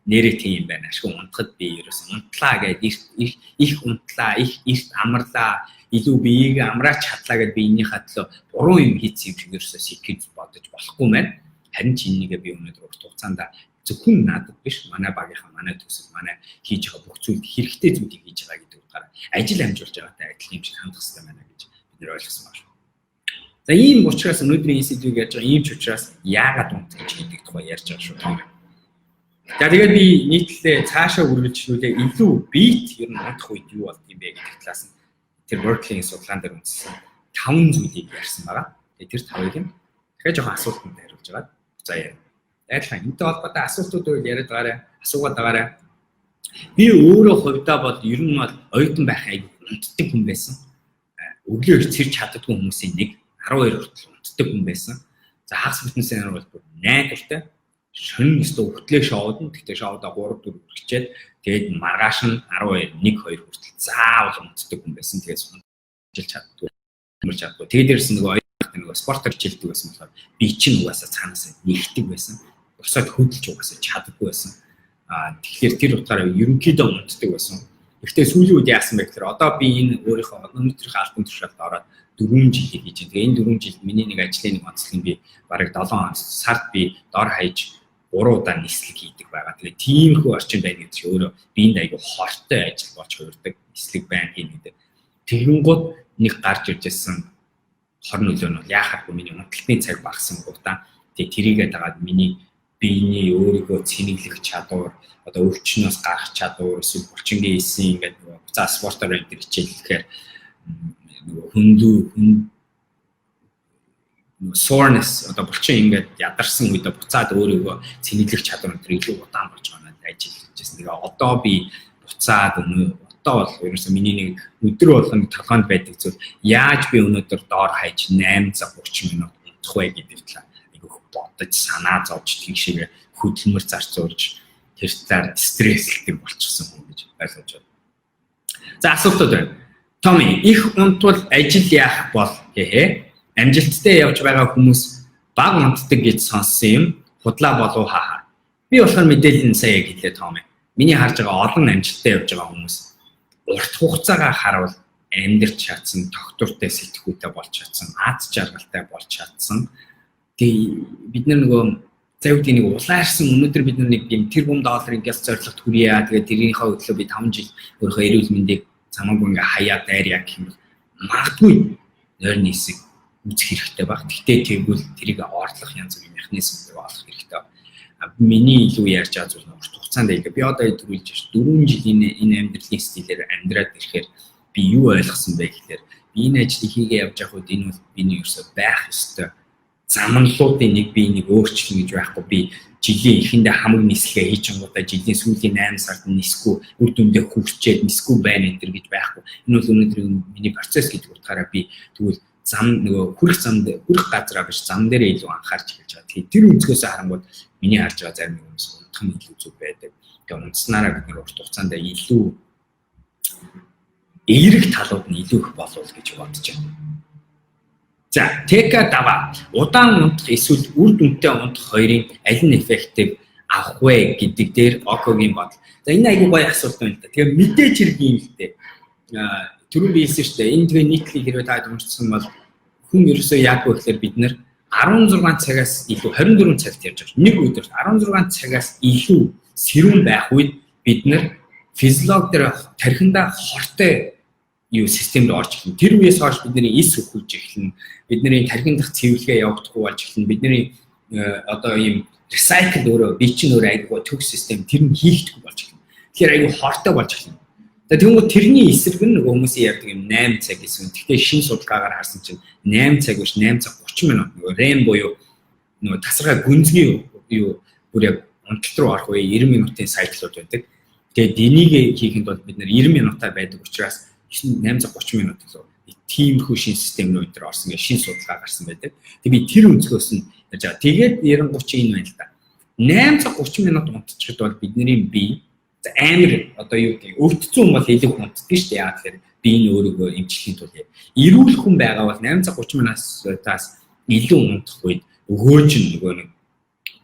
нэрээ тийм юм байна. Ашгүй унтахад би ерөөсөн унтлаа гэдэг, их унтлаа, их эрт амарлаа, илүү биеийг амраач чадлаа гэд би энийхээ төлөө буруу юм хийсэн юм шиг ерөөсөө сэтгэж бодож болохгүй маань. Харин ч энийгээ би өнөөдөр урт хугацаанд зөвхөн надад биш, манай багийнхаа, манай төсөл, манай хийж байгаа бүх зүйлд хэрэгтэй зүйлийг хийж байгаа гэдэг утгаараа ажил амжуулж байгаатай адилхан юм шиг хандах хэрэгтэй байна гэж бид нэр ойлгосон байна шүү. За, ийм учраас өнөөдрийн энэ сэдвийг ярьж байгаа, ийм ч учраас яагаад унт гэж гэдэг тухай ярьж байгаа шүү. Том. За, тэгээд би нийтлэлээ цаашаа үргэлжлүүлээ, илүү бит ер нь унтах үед юу болд юм бэ гэдэг талаас нь тэр Berkeley-ийн судалгаан дээр үндэслэн таван зүйлийг ярьсан байгаа. Тэгээд тэр тавыг нь дахиад жоохон асуултанд хариулж байгаа. За яа. Адилхан энэтэй холбоотой асуултууд байвал яриад байгаарай, асуугаад байгаарай. Би өөрөө хувьдаа бол ер нь бол оюутан байх аяг унтдаг хүн байсан. Өглөө эрт сэрч чаддаггүй хүмүүсийн нэг, 12 хүртэл унтдаг хүн байсан. За, хагас бүтэн сайн бол бүр найдвартай шөнө өстө хөтлөө шоудна. Тэгтээ шоудаа 3 4 хүрчээд тэгээд маргааш нь 12 1 2 хүртэл заавал унтдаг хүн байсан. Тэгээд сунжилж чаддгүй. Мөрч чаддгүй. Тэгээд дээрс нөгөө оюутан нөгөө спортоор хичээлдэг байсан болохоор би чинь угаасаа цаанаас нэгдэг байсан. Бусаад хөдөлж угаасаа чаддаггүй байсан. Аа, тэгэхээр тэр утгаараа ерөнхийдөө унтдаг байсан. Гэхдээ сүүлийн үед яасан бэ гэхээр одоо би энэ өөрийнхөө өнөөдрийнхөө албан тушаалд ороод 4 жилийг хийж байна. Тэгээ энэ 4 жилд миний нэг ажлын нэг онцлог нь би бараг 7 сард би дор хаяж 3 удаа нислэг хийдэг байгаа. Тэгээ тиймэрхүү орчин байна гэдэг чинь өөрөө биеинд айгүй хортой ажил болж хувирдаг. Нислэг байна гэдэг. Тэгэнгүүт нэг гарч ирж байсан хор нөлөө нь бол яхахгүй миний унталтын цаг багассан гутаа. Тэгээ тэрийгээ дагаад миний биений өөрийгөө цэнэглэх чадвар, одоо өвчнөөс гарах чадвар, эсвэл булчингийн эсийн ингээд нөгөө буцаа спортоор энэ төр хичээллэхээр нөгөө хөндлөө хүн нөгөө soreness, одоо булчин ингээд ядарсан үедээ буцаад өөрийгөө цэнэглэх чадвар энэ төр илүү удаан болж байгаа надад ажиллаж байсан. Тэгээ одоо би буцаад өнөө одоо бол ерөөсөө миний нэг өдөр болгоно толгойнд байдаг зүйл яаж би өнөөдөр доор хаяж 8 цаг 30 минут унтах вэ гэдэг талаар айгүйх бодож, санаа зовж, тийшээ хөдөлмөр зарцуулж, тэр талаар стрессэлдэг болчихсон хүн гэж ойлгож байна. За, асуултууд байна. Томи, их унтвал ажил яах бол гэхээ. Амжилттай явж байгаа хүмүүс бага унтдаг гэж сонссон юм. Худлаа болов, хаа. Би болохоор мэдээлэл нь сая яг хэлээ, Томи. Миний харж байгаа олон амжилттай явж байгаа хүмүүс урт хугацаагаа харуул амьдрч чадсан, тогтвортой сэтгүүтэй болж чадсан, аз жаргалтай болж чадсан. Тэгээ бид нар нөгөө за юу гэдэг нэг улаарсан, өнөөдөр бид нар нэг юм тэрбум долларын гяс зорилгот хүрье. Тэгээ тэрийнхээ хөдлөө би 5 жил өөрийнхөө эрүүл мэндийг замаагүй ингээ хаяа дайръя гэх юм бол магадгүй нойрны хэсэг үзэх хэрэгтэй баг. Гэхдээ тэгвэл тэрийг орлох янз бүрийн механизмыг олох хэрэгтэй. Миний илүү ярьж байгаа зүйл нь урт хугацаанд илүү. Би одоо түрүүлж 4 жил энэ амьдралын стилээр амьдраад ирэхээр би юу ойлгосон бэ гэхээр би энэ ажлыг хийгээ явж явах үед энэ бол миний ерөөсөө байх ёстой замналуудын нэг, би нэг өөрчлөн гэж байхгүй. Би жилийн эхэндээ хамаг нислэгээ хийж чангуудаа жилийн сүүлийн 8 сард нисэхгүй, үр дүндээ хүрчээд нисэхгүй байна энэ төр гэж байхгүй. Энэ бол өнөөдөр миний процесс гэдэг утгаараа би тэгвэл зам нөгөө хүрэх замд, хүрэх газараа биш, зам дээрээ илүү анхаарч эхэлж байгаа. Тэгэхээр тэр өнцгөөс харангууд миний харж байгаа зарим нэг хүмүүс унтах нь илүү зөв байдаг. Тэгээ унтсанараа бид нар урт хугацаанд илүү эерэг талууд нь илүү их болов гэж бодож байна. За, ТК дава удаан унтах эсвэл үр дүнтэй унтах хоёрын аль нь effective авах вэ гэдэг дээр Окогийн бодол. За, энэ айгүй гоё асуулт байна л да. Тэгээ мэдээж хэрэг юм л дээ. Аа, түрүүн би хэлсэн шүү дээ. Энэ тэгээ нийтлэлийг хэрвээ та уншсан бол хүн ерөөсөө яг вэ гэхээр бид нэр 16 цагаас илүү 24 цагт ярьж байгаа. Нэг өдөрт 16 цагаас илүү сэрүүн байх үед бид нэр физиологи дээр тархиндаа хортой юу систем рүү орж эхэлнэ. Тэр үеэс хойш бидний эс өхөж эхэлнэ. Бидний тархин дах цэвэрлэгээ явагдахгүй болж эхэлнэ. Бидний одоо ийм recycle, өөрөө бие чинь өөрөө айгүй төгс систем, тэр нь хийхдэггүй болж эхэлнэ. Тэгэхээр айгүй хортой болж эхэлнэ. За, тэгвэл тэрний эсрэг нь нөгөө хүмүүсийн ярьдаг юм 8 цаг гэсэн. Гэхдээ шинэ судалгаагаар харсан чинь 8 цаг биш, 8 цаг 30 минут, нөгөө REM буюу нөгөө тасархай гүнзгий юу бүр яг унталт руу орох үе 90 минутын cycle ууд байдаг. Тэгээд энийг хийхэд бол бид нэр 90 минутаар байдаг учраас 8 цаг 30 минут лөө тиймэрхүү шинэ систем рүү өдр орсон гэх шинэ судалгаа гарсан байдаг. Тэгээд би тэр өнцгөөс нь ярьж байгаа. Тэгээд 90 30 энэ байна л да. 8 цаг 30 минут унтчихад бол бидний бие амар, одоо юу гэдэг, өвдсөн хүн бол илүү унтдаг шүү дээ. Яа тэгэхээр бие нь өөрийгөө эмчлэхийн тулд, эрүүл хүн байгаа бол 8 цаг 30 минутаас илүү унтах үед өгөөж нь нөгөө нэг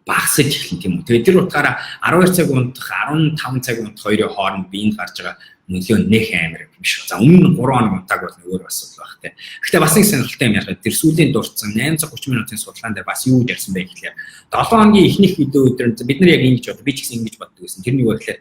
багасаж эхэлнэ, тийм үү. Тэгээд тэр утгаараа 12 цаг унтах, 15 цаг унтах хоёрын хооронд биеинд гарч байгаа нөлөө нэх амар биш. За, өмнө нь 3 хоног унтааг бол өөр асуудал байх те. Гэхдээ бас нэг сонирхолтой юм ярих. Тэр сүүлийн дурдсан 8 цаг 30 минутын судалгаан дээр бас юу гэж ярьсан бэ гэхлээр 7 хоногийн эхнийх хэдэн өдөр бид нар яг ингэж боддог. Би ч гэсэн ингэж боддог гэсэн. Тэр нь юу вэ гэхлээр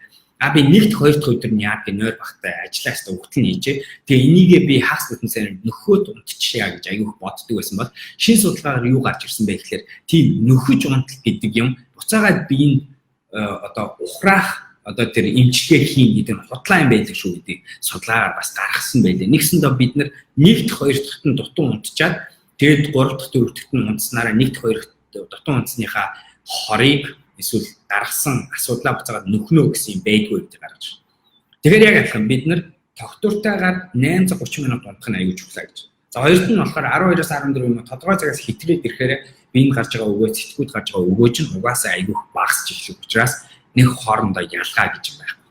би нэгд, хоёр дахь өдөр нь яадаг, нойр багтай ажиллаа хэвээр өгтөл нь хийжээ. Тэгээ энийгээ би хагас бүтэн сайн нөхөөд унтчихъя гэж аягүй боддог байсан бол шинэ судалгаагаар юу гарч ирсэн бэ гэхлээр тийм нөхөж унтал гэдэг юм буцаагаад биеийн одоо ухраах, одоо тэр эмчилгээ хийн гэдэг нь худлаа юм байлаа шүү гэдгийг судалгаагаар бас гаргасан байлээ. Нэгсэндээ бид нар нэгд, хоёр дахьт нь дутуу унтчаад, тэгээд гурав дахь, дөрөв дахьт нь унтсанараа нэгд, хоёр дахь дутуу унтсныхаа хорыг эсвэл гаргасан асуудлаа буцаагаад нөхнө гэсэн юм байдгүй гэдэг гаргаж байна. Тэгэхээр яг адилхан бид нар тогтвортойгоор 8 цаг 30 минут унтах нь аюул чухлаа гэж. За, хоёрт нь болохоор 12-оос 14 минут тодорхой цагаас хэтрээд ирэхээр биеинд гарч байгаа өгөөж, сэтгүүд гарч байгаа өгөөж нь угаасаа айгүйх багасч эхлэх учраас нэг хоорондоо ялгаа гэж юм байхгүй.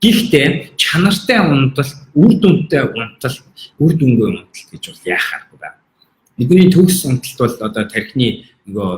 Гэхдээ чанартай унтал, үр дүнтэй унтал, үр дүнгүй унтал гэж бол яах аргагүй байна. Бидний төгс унталт бол одоо тархины нөгөө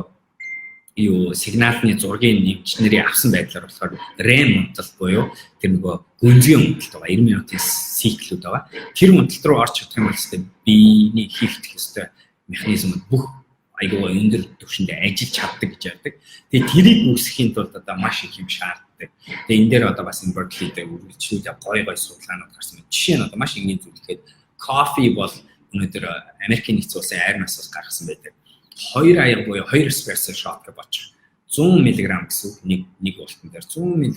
юу сигналны зургийн эмчнэрийн авсан байдлаар болохоор REM унтал буюу тэр нөгөө гүнзгий унталт байгаа. 90 минутын cycle үүд байгаа. Тэр унталт руу орж чадах юм бол ёстой биений хийх ёстой механизмууд бүх айгүй өндөр түвшинд ажиллаж чаддаг гэж ярьдаг. Тэгээ тэрийг үүсгэхийн тулд одоо маш их юм шаарддаг. Тэгээ энэ дээр одоо бас энэ Berkeley дээр үргэлжлүүлээ гой гой судалгаанууд гарсан. Жишээ нь одоо маш энгийн зүйл гэхэд кофе бол өнөөдөр Америкийн нэгдсэн улсын армиас бас гаргасан байдаг. Хоёр аяга буюу хоёр espresso shot гэж бодчих. 100 мг гэсэн үг, нэг нэг уултан дээр 100 мг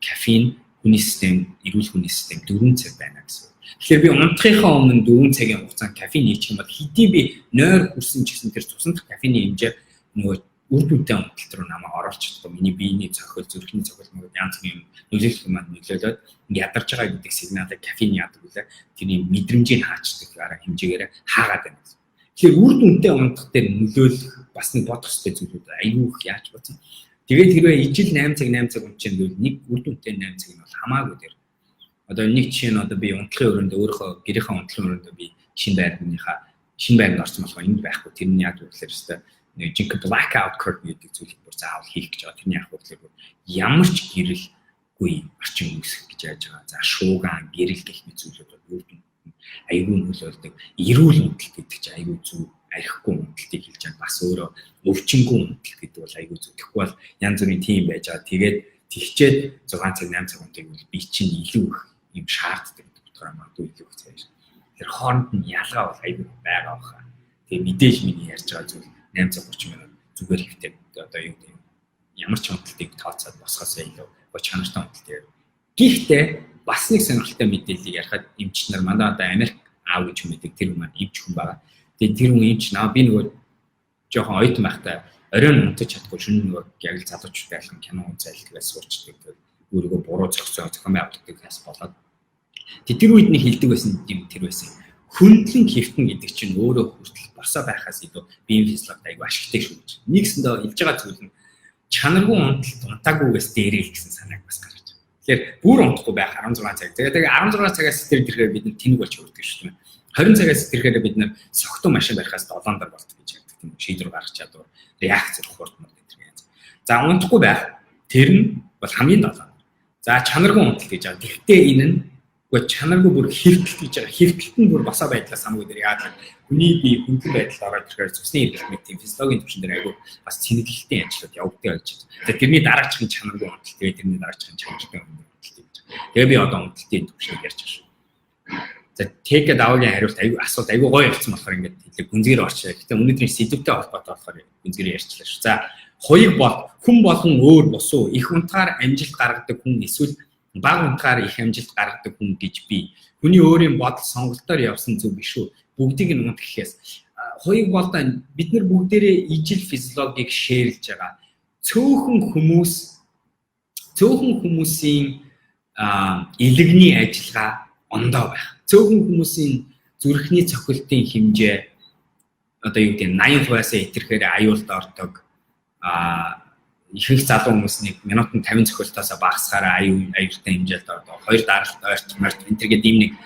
кофеин хүний систем, эрүүл хүний систем 4 цаг байна гэсэн үг. Тэгэхээр би унтахынхаа өмнө 4 цагийн хугацаанд кофеин хийчих юм бол хэдий би нойр хүрсэн ч гэсэн тэр цусан дахь кофеины хэмжээ нөгөө үр дүнтэй унталт руу намайг оруулж чадахгүй. Миний биений цохил, зүрхний цохил мөрөд янз бүрийн юм нөлөөлөх юм маань нөлөөлөөд ядарч байгаа гэдэг сигналыг кофеин яадаг үлээ. Тэрний мэдрэмжийг хаачдаг арга хэмжээгээр хаагаад байна гэсэн. Тэгэхээр үр дүнтэй унтах дээр нөлөөлөх бас нэг бодох хэрэгтэй зүйлүүд аюу их, яаж бодсон. Тэгээд хэрвээ ижил 8 цаг 8 цаг унтчих юм бол нэг үр дүнтэй 8 цаг нь бол хамаагүй дээр. Одоо нэг жишээ нь одоо би унтлахын өрөөнд, өөрийнхөө гэрийнхээ унтлахын өрөөнд би шинэ байранд орсон болохоор энд байхгүй. Тэр нь яг юу гэхээр өстой нэг жинхэнэ blackout curtain гэдэг зүйлийг бүр заавал хийх гэж байгаа. Тэрний яг гэхээр ямар ч гэрэлгүй орчин үүсгэх гэж яаж байгаа. За, шуугаан, гэрэл гэх мэт зүйлүүд бол үр дүнд аюул нөлөөлдөг. Эрүүл унталт гэдэг чинь аюул зөв, архигүй унталтыг хэлж байгаа. Бас өөрөө өвчнгүй унталт гэдэг бол аюул зөв. Тэгэхгүй бол янз бүрийн тийм байж байгаа. Тэгээд тэгчээд 6 цаг, 8 цаг унтыг бол би чинь илүү их юм шаарддаг гэдэг утгаараа магадгүй илүү их цаг. Тэр хооронд нь ялгаа бол аюул байгаа баха. Тэгээ мэдээж миний ярьж байгаа зүйл 8 цаг 30 минут зүгээр хэвтэй, одоо юу гэдэг, ямар ч унталтыг тооцоод босгоосоо илүү чанартай унталт. Гэхдээ бас нэг сонирхолтой мэдээллийг ярихад эмч нар, манай одоо Америк аав гэж хүмэдэг, тэр хүн маань эмч хүн байгаа. Тэгээд тэр хүн эмч наа, би нөгөө жоохон оюутан байхдаа оройн унтаж чадахгүй, шөнө нөгөө яг л залуучууд айлхан кино үзэл тэгээд суучдаг. Тэгээд өөрийгөө буруу зохицоо зохион байгуулдаг бас болоод. Тэгээд тэр үед нэг хэлдэг байсан юм тэр байсан. Хөндлөн хэвтэн гэдэг чинь өөрөө хүртэл босоо байхаас илүү биеийн физиологид айгүй ашигтай шүү гэж. Нэгсэндээ хэлж байгаа зүйл нь чанаргүй унталт унтаагүйгээс дээрээ л гэсэн санааг бас гаргаж байна. Тэгэхээр бүр унтахгүй байх 16 цаг. Тэгээд 16 цагаас тэр ирэхээр бид нар тэнэг болж хүрдэг шүү дээ. 20 цагаас ирэхээр бид нар согтун машин барихаас 7 дар болдог гэж ярьдаг, тийм үү? Шийдвэр гаргах чадвар, реакц хурд мөр гэдэг юм. За, унтахгүй байх тэр нь бол хамгийн 7. За, чанаргүй унталт гэж байгаа. Гэхдээ энэ нь үгүй чанаргүй бүр хэвтэлт гэж байгаа. Хэвтэлт нь бүр босоо байдлаас хамаагүй дээр, яагаад хүний бие хөндлөн байдалд ороод ирэхээр цусны эргэлт мэт тийм физиологийн түвшин дээр айгүй бас цэнэглэлтийн ажлууд явагддаг гэж байна. Тэгээ тэрний дараачих нь чанаргүй унталт, тэгээ тэрний дараачих нь чанартай унталт гэж. Тэгээ би одоо унталтын түвшнийг ярьж байгаа шүү. За, Тэка Давгийн хариулт аюу асуулт аюу гоё явцсан болохоор ингээд хэлээ, гүнзгийр орчихъя. Гэтэ өнөөдрийн сэдвтэй холбоотой болохоор гүнзгийр ярьчлаа шүү. За, хуйг бол хүн болгон өөр босуу, их унтгаар амжилт гаргадаг хүн эсвэл бага унтгаар их амжилт гаргадаг хүн гэж би. Хүний өөрийн бодол сонголтоор явсан зүг биш үү? Бүгдийг нь унт гэхээс хуйг болдоо бид нар бүгдээрээ ижил физиологийг share лж байгаа. Цөөхөн хүмүүсийн элэгний ажиллагаа ондоо байх. Цөөхөн хүмүүсийн зүрхний цохилтын хэмжээ одоо юу гэдэг нь 80%-аас хэтэрхээр аюулд ордог. Ихэнх залуу хүмүүс нэг минутанд 50 цохилтоос багасгаараа аюултай хэмжээнд ордог. Хоёр даралт ойрт морт энэ төр гэдэг ийм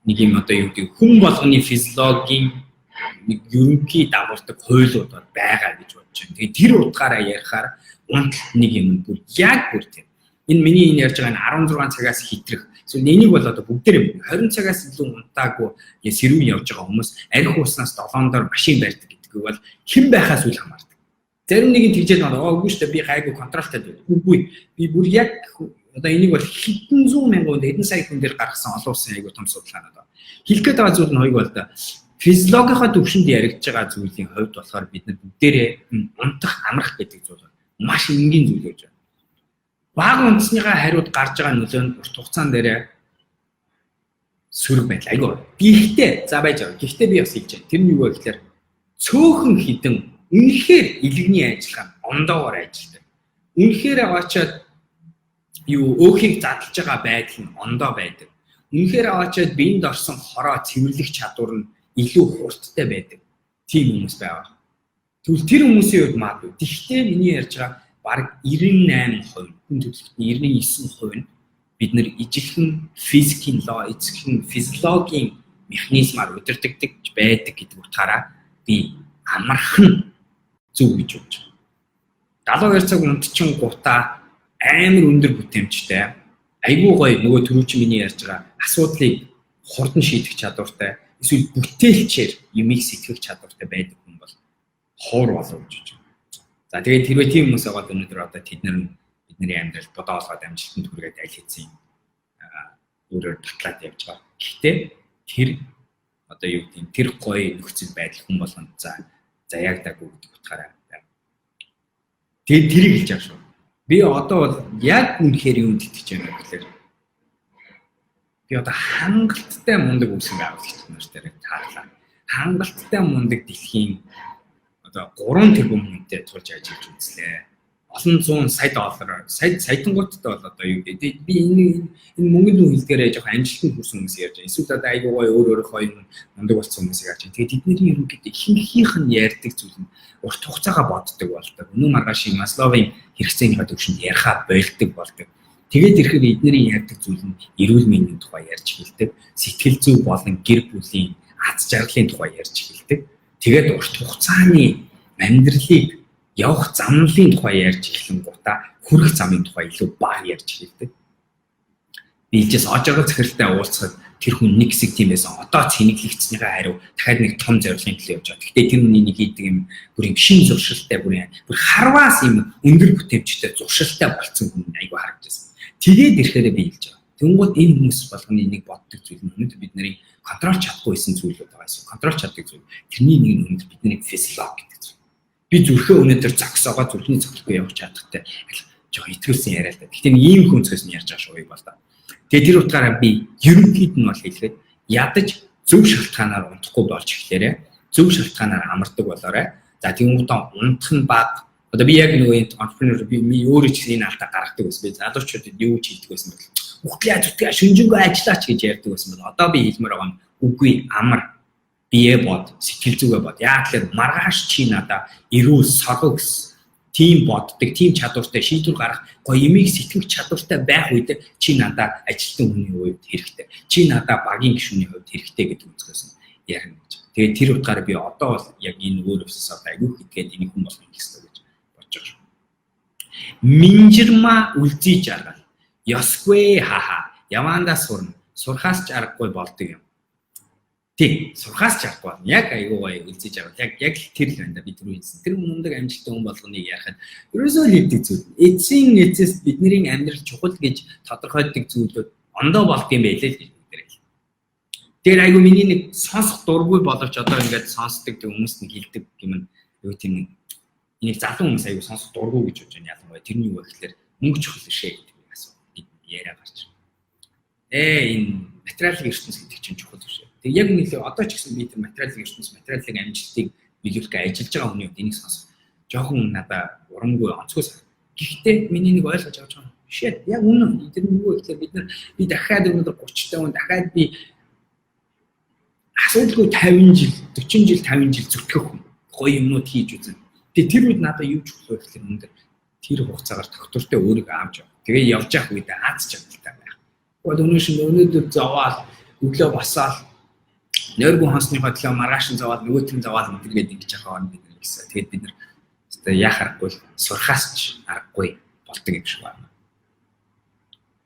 нэг юм одоо юу гэдэг хүн болгоны физиологийн нэг ерөнхий дагуулдаг хуйлууд бол байгаа гэж бодож байна. Тэгээ тэр утгаараа ярихаар унталт нэг юм бүр яг бүр тийм. Энэ миний энэ ярьж байгаа нь 16 цагаас хэтрэх. Эсвэл энийг бол одоо бүгдээр 20 цагаас илүү унтаагүй сэрүүн явж байгаа хүмүүс архи ууснаас долоон дор машин барьдаг гэдгийг бол хэн байхаас үл хамаардаг. Зарим нэг нь тэгжээд байна. Үгүй шүү дээ, би гайгүй control той байв. Үгүй. Би бүр яг одоо энийг бол хэдэн зуун мянган хүн, хэдэн сая хүн дээр гаргасан олон улсын айгүй том судалгаанууд байна. Хэлэх гээд байгаа зүйл нь хоёг бол да физиологийнхоо төвшөнд яригдж байгаа зүйлийн хувьд болохоор бид нар бүгдээрээ унтах, амрах гэдэг зүйл маш энгийн зүйл гэж байна. Бага унтсныхаа хариуд гарч байгаа нөлөө нь урт хугацаан дээр сөрөг байдал айгүй. Гэхдээ за байж байгаа. Гэхдээ би бас хэлж байна. Тэр нь юу вэ гэхээр цөөхөн хідэн үнэхээр элэгний ажиллагаа ондоогоор ажилладаг. Үнэхээр аваачаад юу өөхийг задлж байгаа байдал нь ондоо байдаг. Үнэхээр аваачаад биед орсон хороо цэвэрлэх чадвар нь илүү хурдтай байдаг. Тийм хүмүүс байгаа. Тэгвэл тэр хүмүүсийн хувьд магадгүй. Гэхдээ миний ярьж байгаа бараг 98%, хүн төрөлхтний 99% нь бид нар ижилхэн физикийн law, ижилхэн физиологийн механизмаар удирдагддаг байдаг гэдэг утгаараа би амархан зөв гэж бодож байна. 72 цаг унтчихингуудаа амар өндөр бүтээмжтэй, айгүй гоё нөгөө түрүү чи миний ярьж байгаа асуудлыг хурдан шийдэх чадвартай, эсвэл бүтээлчээр юмыг сэтгэх чадвартай байдаг хүн бол ховор болов гэж бодож байна. За, тэгээд хэрвээ тийм хүмүүс байгаа өнөөдөр одоо тэд нар бидний амьдрал бодоо олгоод амжилтанд хүргээд аль хэзээ өөрөөр батлаад явж байгаа. Гэхдээ тэр одоо юу гэдэг тэр гоё нөхцөл байдал хүн болгонд за заяагдаагүй гэдэг утгаараа. Тэгээд тэрийг хэлж байгаа шүү. Би одоо бол яг үнэхээр юунд итгэж байна гэхээр би одоо хангалттай мундаг үүсгэн байгуулагч нар дээр таарлаа. Хангалттай мундаг дэлхийн одоо 3 тэрбум хүнтэй тулж ажиллаж үзлээ. Олон зуун сая доллар, сая саятангуудтай бол одоо юу гэдэг би энэ мөнгөнд үн хэлдгээрээ жоохон амжилтанд хүрсэн хүмүүс ярьж байна. Эсвэл одоо айгуу гоё өөр өөрийнхөө юм мундаг болсон хүмүүсийг харж байна. Тэгээд тэдний ерөнхийдөө ихэнхийнх нь ярьдаг зүйл нь урт хугацаагаа боддог болдог. Өнөө маргаашийн Масловын хэрэгцээнийхээ төвшөнд ярихаа болдог болдог. Тэгээд ирэхээр эднэрийн ярьдаг зүйл нь эрүүл мэндийн тухай ярьж эхэлдэг. Сэтгэл зүй болон гэр бүлийн аз жаргалын тухай ярьж эхэлдэг. Тэгээд урт хугацааны амьдралыг явах замналын тухай ярьж эхлэнгуутаа хүрэх замын тухай илүү бага ярьж эхэлдэг. Би хэлжээс ожоогоо захиралтай уулзахад тэр хүн нэг хэсэг тийм байсан. Одоо цэнэглэгдснийхээ хариу дахиад нэг том зорилгын төлөө явж байгаа. Гэхдээ тэр хүний нэг хийдэг юм бүр юм шин зуршилтай, бүр харваас юм өндөр бүтээмжтэй зуршилтай болцсон хүн айгүй харагдаж байсан. Тэгээд ирэхээр би хэлж байгаа. Тэнгуут энэ хүмүүс болгоны нэг боддог зүйл нь өнөөдөр бид нарыг control чадахгүй байсан зүйлүүд байгаа юм. Control чаддаг зүйл. Тэрний нэг нь өнөөдөр бидний физиологи гэдэг зүйл. Би зүрхээ өнөөдөр зогсоогоо зүрхний цохилтгүй явах чадахтай жоо итгүүлсэн яриа л да. Гэхдээ нэг ийм хүн өнцгөөс нь ярьж байгаа шүү бол да. Тэгээ тэр утгаараа би ерөнхийд нь бол хэлэхэд ядаж зөв шалтгаанаар унтахгүй болж эхлээрэ. Зөв шалтгаанаар амардаг болоорой. За, тэгэнгүүтээ унтах нь бага. Одоо би яг нөгөө entrepreneur би өөрөө ч гэсэн энэ алдаа гаргадаг байсан. Би залуучуудад юу ч хийдэг байсан бол үхлээ зүтгээ шүнжэнгөө ажиллаач гэж ярьдаг байсан бол одоо би хэлмээр байгаа нь үгүй, амар, бие бод, сэтгэл зүгээ бод. Яг тэгэхээр маргааш чи надаа эрүүл соргог тийм боддог, тийм чадвартай шийдвэр гаргах, гоё юмыг сэтгэх чадвартай байх үед чи надаа ажилтан хүний хувьд хэрэгтэй. Чи надаа багийн гишүүний хувьд хэрэгтэй гэдэг өнцгөөс нь ярина гэж. Тэгээд тэр утгаараа би одоо бол яг энэ өөр өвсөс одоо айгүй хитгээд энийг хүн болгон хийх ёстой гэж бодож байгаа шүү. Минжирма үлзий жаргал. Ёсгүй хаха. Явандаа сурна. Сурхаас ч аргагүй болдог юм. Тийм, сурхаас ч аргагүй болно. Яг айгүй гоё үлзий жаргал. Яг л тэр л байна да би түрүү хэлсэн. Тэр мундаг амжилттай хүн болгоныг ярихад ерөөсөө л хийдэг зүйл. Эцсийн эцэст бидний амьдрал чухал гэж тодорхойлдог зүйлүүд ондоо болд юм байлээ л гэж бүгдээрээ хэл. Тэгэхээр айгу миний нэг сонсох дургүй боловч одоо ингээд сонсдог тэг хүмүүс нэг хэлдэг юм нь юу, тийм нэг энийг залуу хүмүүс айгу сонсох дургүй гэж бодож байна, ялангуяа. Тэрний юу вэ гэхээр мөнгө чухал шээ гэдэг нэг асуу яриа гарч. Энэ материалын ертөнц гэдэг чинь чухал биш. Тэг яг үнэлээ, одоо ч гэсэн би тэр материалын ертөнц, материалын амжилтыг биелүүлэх гэж ажиллаж байгаа хүний хувьд энийг сонсох жоохон надаа урамгүй, онцгой. Гэхдээ миний нэг ойлгож авч байгаа. Shit, яг үнэн. Тэр нь юу вэ гэхээр бид нар, би дахиад өнөөдөр 30 та хүн, дахиад би асуудалгүй 50 жил, 40 жил, 50 жил зүтгэх хүн. Гоё юмнууд хийж үзэн. Тэгээ тэр үед надад юу чухал вэ гэхээр өндөр тэр хугацаагаар тогтвортой өөрийгөө авч яв. Тэгээ явж явах үед аз жаргалтай байх. Тэгвэл өнөө шин өнөөдөр зовоол, өглөө босоол, нойргүй хонсныхоо төлөө маргааш нь зовоол, нөгөөт нь зовоол мэдэргээд ингэж явах нь бид нар гэсэн. Тэгээд бид нар өстой яах аргагүй, сурхаас ч аргагүй болдог юм шиг байна.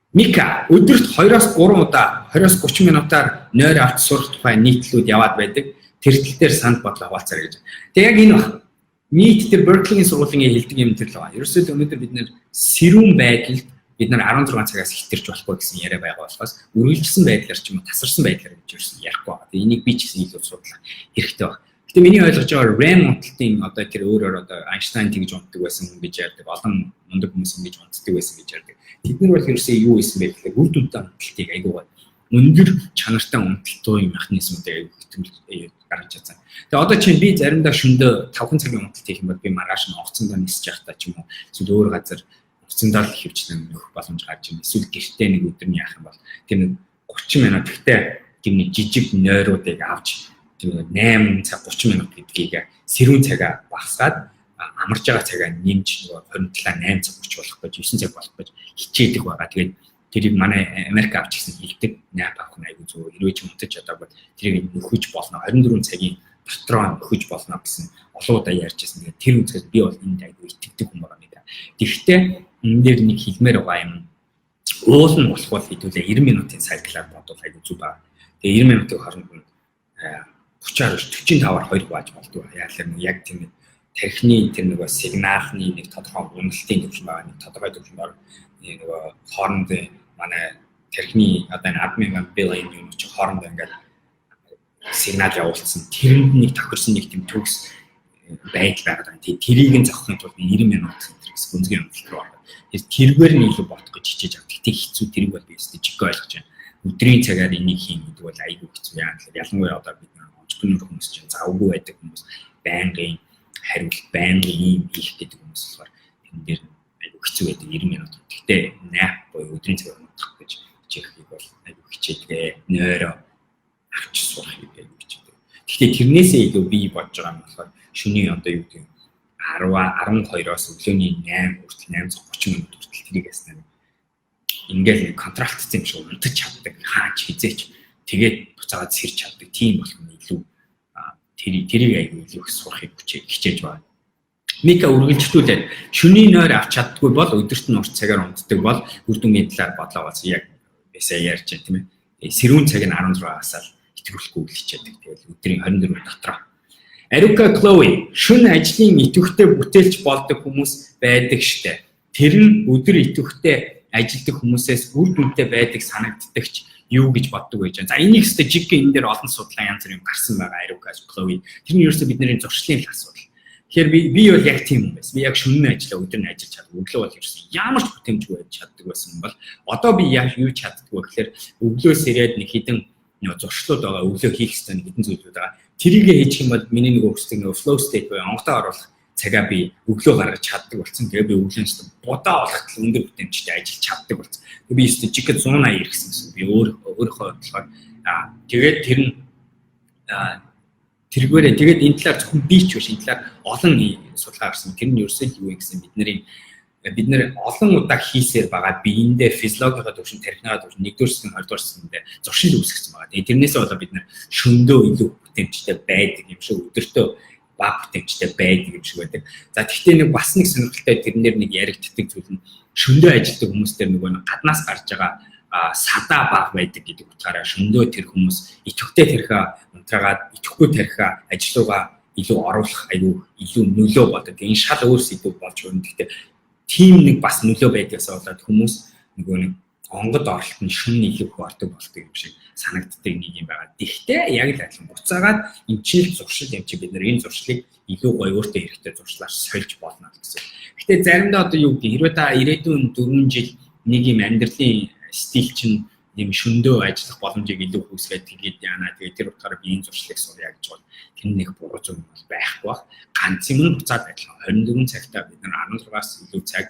Мика, өдөрт 2-оос 3 удаа 20-оос 30 минутаар нойр авч сурах тухай нийтлүүд яваад байдаг. Тэр тал дээр санд бодлоо хуваалцаарай гэж. Тэгээ яг энэ баг. Нийт тэр Berkeley-ийн сургуулийн хэлдэг юм тэр л байгаа. Ерөөсөө өнөөдөр бид нэр сэрүүн байдалд бид нар 16 цагаас хэтэрч болохгүй гэсэн яриа байгаа болохоос үргэлжилсэн байдлаар ч юм уу тасарсан байдлаар гэж ерөөсөн ярихгүй байгаа. Тэгээ энийг би ч гэсэн илүү судлах хэрэгтэй байна. Гэтэ миний ойлгож байгаа REM унталтын одоо тэр өөрөөр одоо Айнштайн тэгж унтдаг байсан гэж ярьдаг. Олон мундаг хүмүүс ингэж унтдаг байсан гэж ярьдаг. Тэд нар бол ерөөсөө юу хийсэн бэ гэхээр үр дүнтэй унталтыг, айгуу өндөр чанартай унталтын механизмуудыг айгуу хэтрүүлж гаргаж чадсан. Тэгээ одоо чинь би заримдаа шөндөө 5 цагийн унталт хийх юм бол би маргааш нь онгоцондоо нисэж явахдаа ч юм уу эсвэл өөр газар онгоцондоо л хөвчлэн нөхөх боломж гарч ирнэ. Эсвэл гэртээ нэг өдөр нь яах юм бол тэр нэг 30 минут, гэхдээ тэр нэг жижиг нойруудыг авч 8 цаг 30 минут гэдгийг сэрүүн цагаа багасгаад, амарж байгаа цагаа нэмж нөгөө 27 8 цаг 30 болох гэж, 9 цаг болох гэж хичээдэг байгаа. Тэгээд тэрийг манай Америк авч гисэн хэлдэг. Nap авах нь айгүй зөв. Хэрвээ чи унтаж чадаагүй тэрийг нөхөж болно. 24 цагийн дотроо нөхөж болно гэсэн олон удаа ярьж байсан. Тэгээд тэр өнцгөөс би бол энд айгүй итгэдэг хүн байгаа юм да. Тэгэхдээ энэ дээр нэг хэлмээр байгаа юм. Уул нь болох бол хэдүүлээ 90 минутын cycle аар бодвол айгүй зөв байна. Тэгээ 90 минутын хооронд нь 30-аар 45-аар 2 хувааж болдгоо. Яг л яг тийм тархины тэр нөгөө сигналны нэг тодорхой уналтын төвшин байгаа, нэг тодорхой төвшин байгаа. Нөгөө хоорондын манай тархины одоо энэ 10,000 billion юм чи хоорондоо ингээд сигнал явуулсан. Тэрэнд нэг тохирсон нэг тийм төгс байдал байгаад байгаа. Тэгээ тэрийг нь зохихын тулд 90 минут гэсэн гүнзгий уналт руу орох. Тэргээр нь илүү бодох гэж хичээж авах. Гэтэ хэцүү, тэрийг бол би өстой жиггүй ойлгож байна. Өдрийн цагаар энийг хийн гэдэг бол айгүй хэцүү. Яа гэвэл ялангуяа одоо бид нар entrepreneur хүмүүс чинь завгүй байдаг хүмүүс, байнгын хариулт, байнгын ийм хийх гэдэг хүмүүс болохоор тэрэн дээр айгүй хэцүү байдаг 90 минут. Гэтэ nap буюу өдрийн цагаар унтах гэж хичээхийг бол айгүй хичээдэг. Нойроо авч сурахыг айгүй хичээдэг. Гэхдээ тэрнээсээ илүү би бодож байгаа юм болохоор шөнийн одоо юу гэдэг 10 12-оос өглөөний 8 хүртэл, 8:30 минут хүртэл тэрийг яснаа ингээл нэг контрактцсан юм шиг унтаж чаддаг. Хаач хизээч тэгээд буцаагаад сэрч чаддаг. Тийм болох нь илүү тэрийг айгүй илүү их сурахыг хичээж байна. Мика, үргэлжлүүлээд шөнийн нойр авч чаддгүй бол өдөрт нь урт цагаар унтдаг бол үр дүнгийн талаар бодлоо болсон. Яг бисаа ярьж байна, тийм ээ. Сэрүүн цаг нь 16-аас л хэтрүүлэхгүй л хичээдэг. Тэгэл өдрийн 24 дотроо. Арука Chloe, шөнө ажлын идэвхтэй бүтээлч болдог хүмүүс байдаг штэ. Тэр нь өдөр идэвхтэй ажилдаг хүмүүсээс үр дүнтэй байдаг санагддагч юу гэж боддог байж байгаа. За, энийг өстой жиг энэ дээр олон судалгаа, янз бүрийн гарсан байгаа, Арука Chloe. Тэр нь ерөөсөө бидний зуршлын л асуудал. Тэгэхээр би бол яг тийм юм байсан. Би яг шөнө ажиллаа, өдөр нь ажиллаж чаддаг. Өглөө бол ерөөсөн ямар ч бүтээмжгүй байж чаддаг байсан бол одоо би яг юу чаддаг вэ гэхээр өглөөс ирээд нэг хідэн нөгөө зуршлууд байгаа, өглөө хийх ёстой нэг хідэн зүйлүүд байгаа. Тэрийгэ хийчих юм бол миний нэг өсдөг нөгөө flow state буюу онготой оруулах цагаа би өглөө гаргаж чаддаг болсон. Тэгээ би өглөө өстө будаа болоход л өндөр бүтээмжтэй ажиллаж чаддаг болсон. Тэгээ би өстө жиг 180 ирсэн гэсэн. Би өөрийнхөө бодлохоор тэгээд тэр нь тэргээрээ тэгээд энэ талаар зөвхөн би ч биш, энэ талаар олон судалгаа гарсан. Тэр нь ерөөсөө юу вэ гэсэн бид нэр олон удаа хийсээр байгаа биендээ физиологийнхаа төвшин, тархиныхаа төвшин, нэгдүгээр хэсэг, хоёрдугаар хэсгэндээ зуршил үүсгэсэн байгаа. Тэгээ тэрнээсээ болоод бид нэр шөндөө илүү бүтээмжтэй байдаг юм шиг, өдөртөө бага бүтээмжтэй байдаг юм шиг байдаг. За, тэгвэл нэг бас нэг сонирхолтой тэрнээр нэг яригддаг зүйл нь шөндөө ажилладаг хүмүүс дээр нөгөө нэг гаднаас гарч байгаа садаа бага байдаг гэдэг утгаараа шөндөө тэр хүмүүс идэвхтэй тархиа унтраагаад идэвхгүй тархиа ажил руугаа илүү оруулах аюу илүү нөлөө болдог. Энэ шал өөр сэдв болж өгнө. Гэхдээ тийм нэг бас нөлөө байдгаас болоод хүмүүс нөгөө нэг Онгод оролт нь шүн илүү их ордог болдог юм шиг санагддаг нэг юм байгаа. Тэгтээ яг л адилхан буцаагаад энэ чил зуршил юм чи бид нар энэ зуршлыг илүү гоё өөртөө хэрэгтэй зуршлаар сольж болно гэсэн. Гэтэ заримдаа одоо юу гэдэг, хэрвээ та ирээдүйн 4 жил нэг юм амьдралын стил чинь юм шөндөө ажиллах боломжийг илүү үүсгээд, тэгээд яана, тэгээд тэр утгаараа би энэ зуршлыг сурья гэж бол тэр нэг буруу зүйл бол байхгүй бах. Ганц юм нь буцаад адилхан 24 цагтаа бид нар 16-аас илүү цаг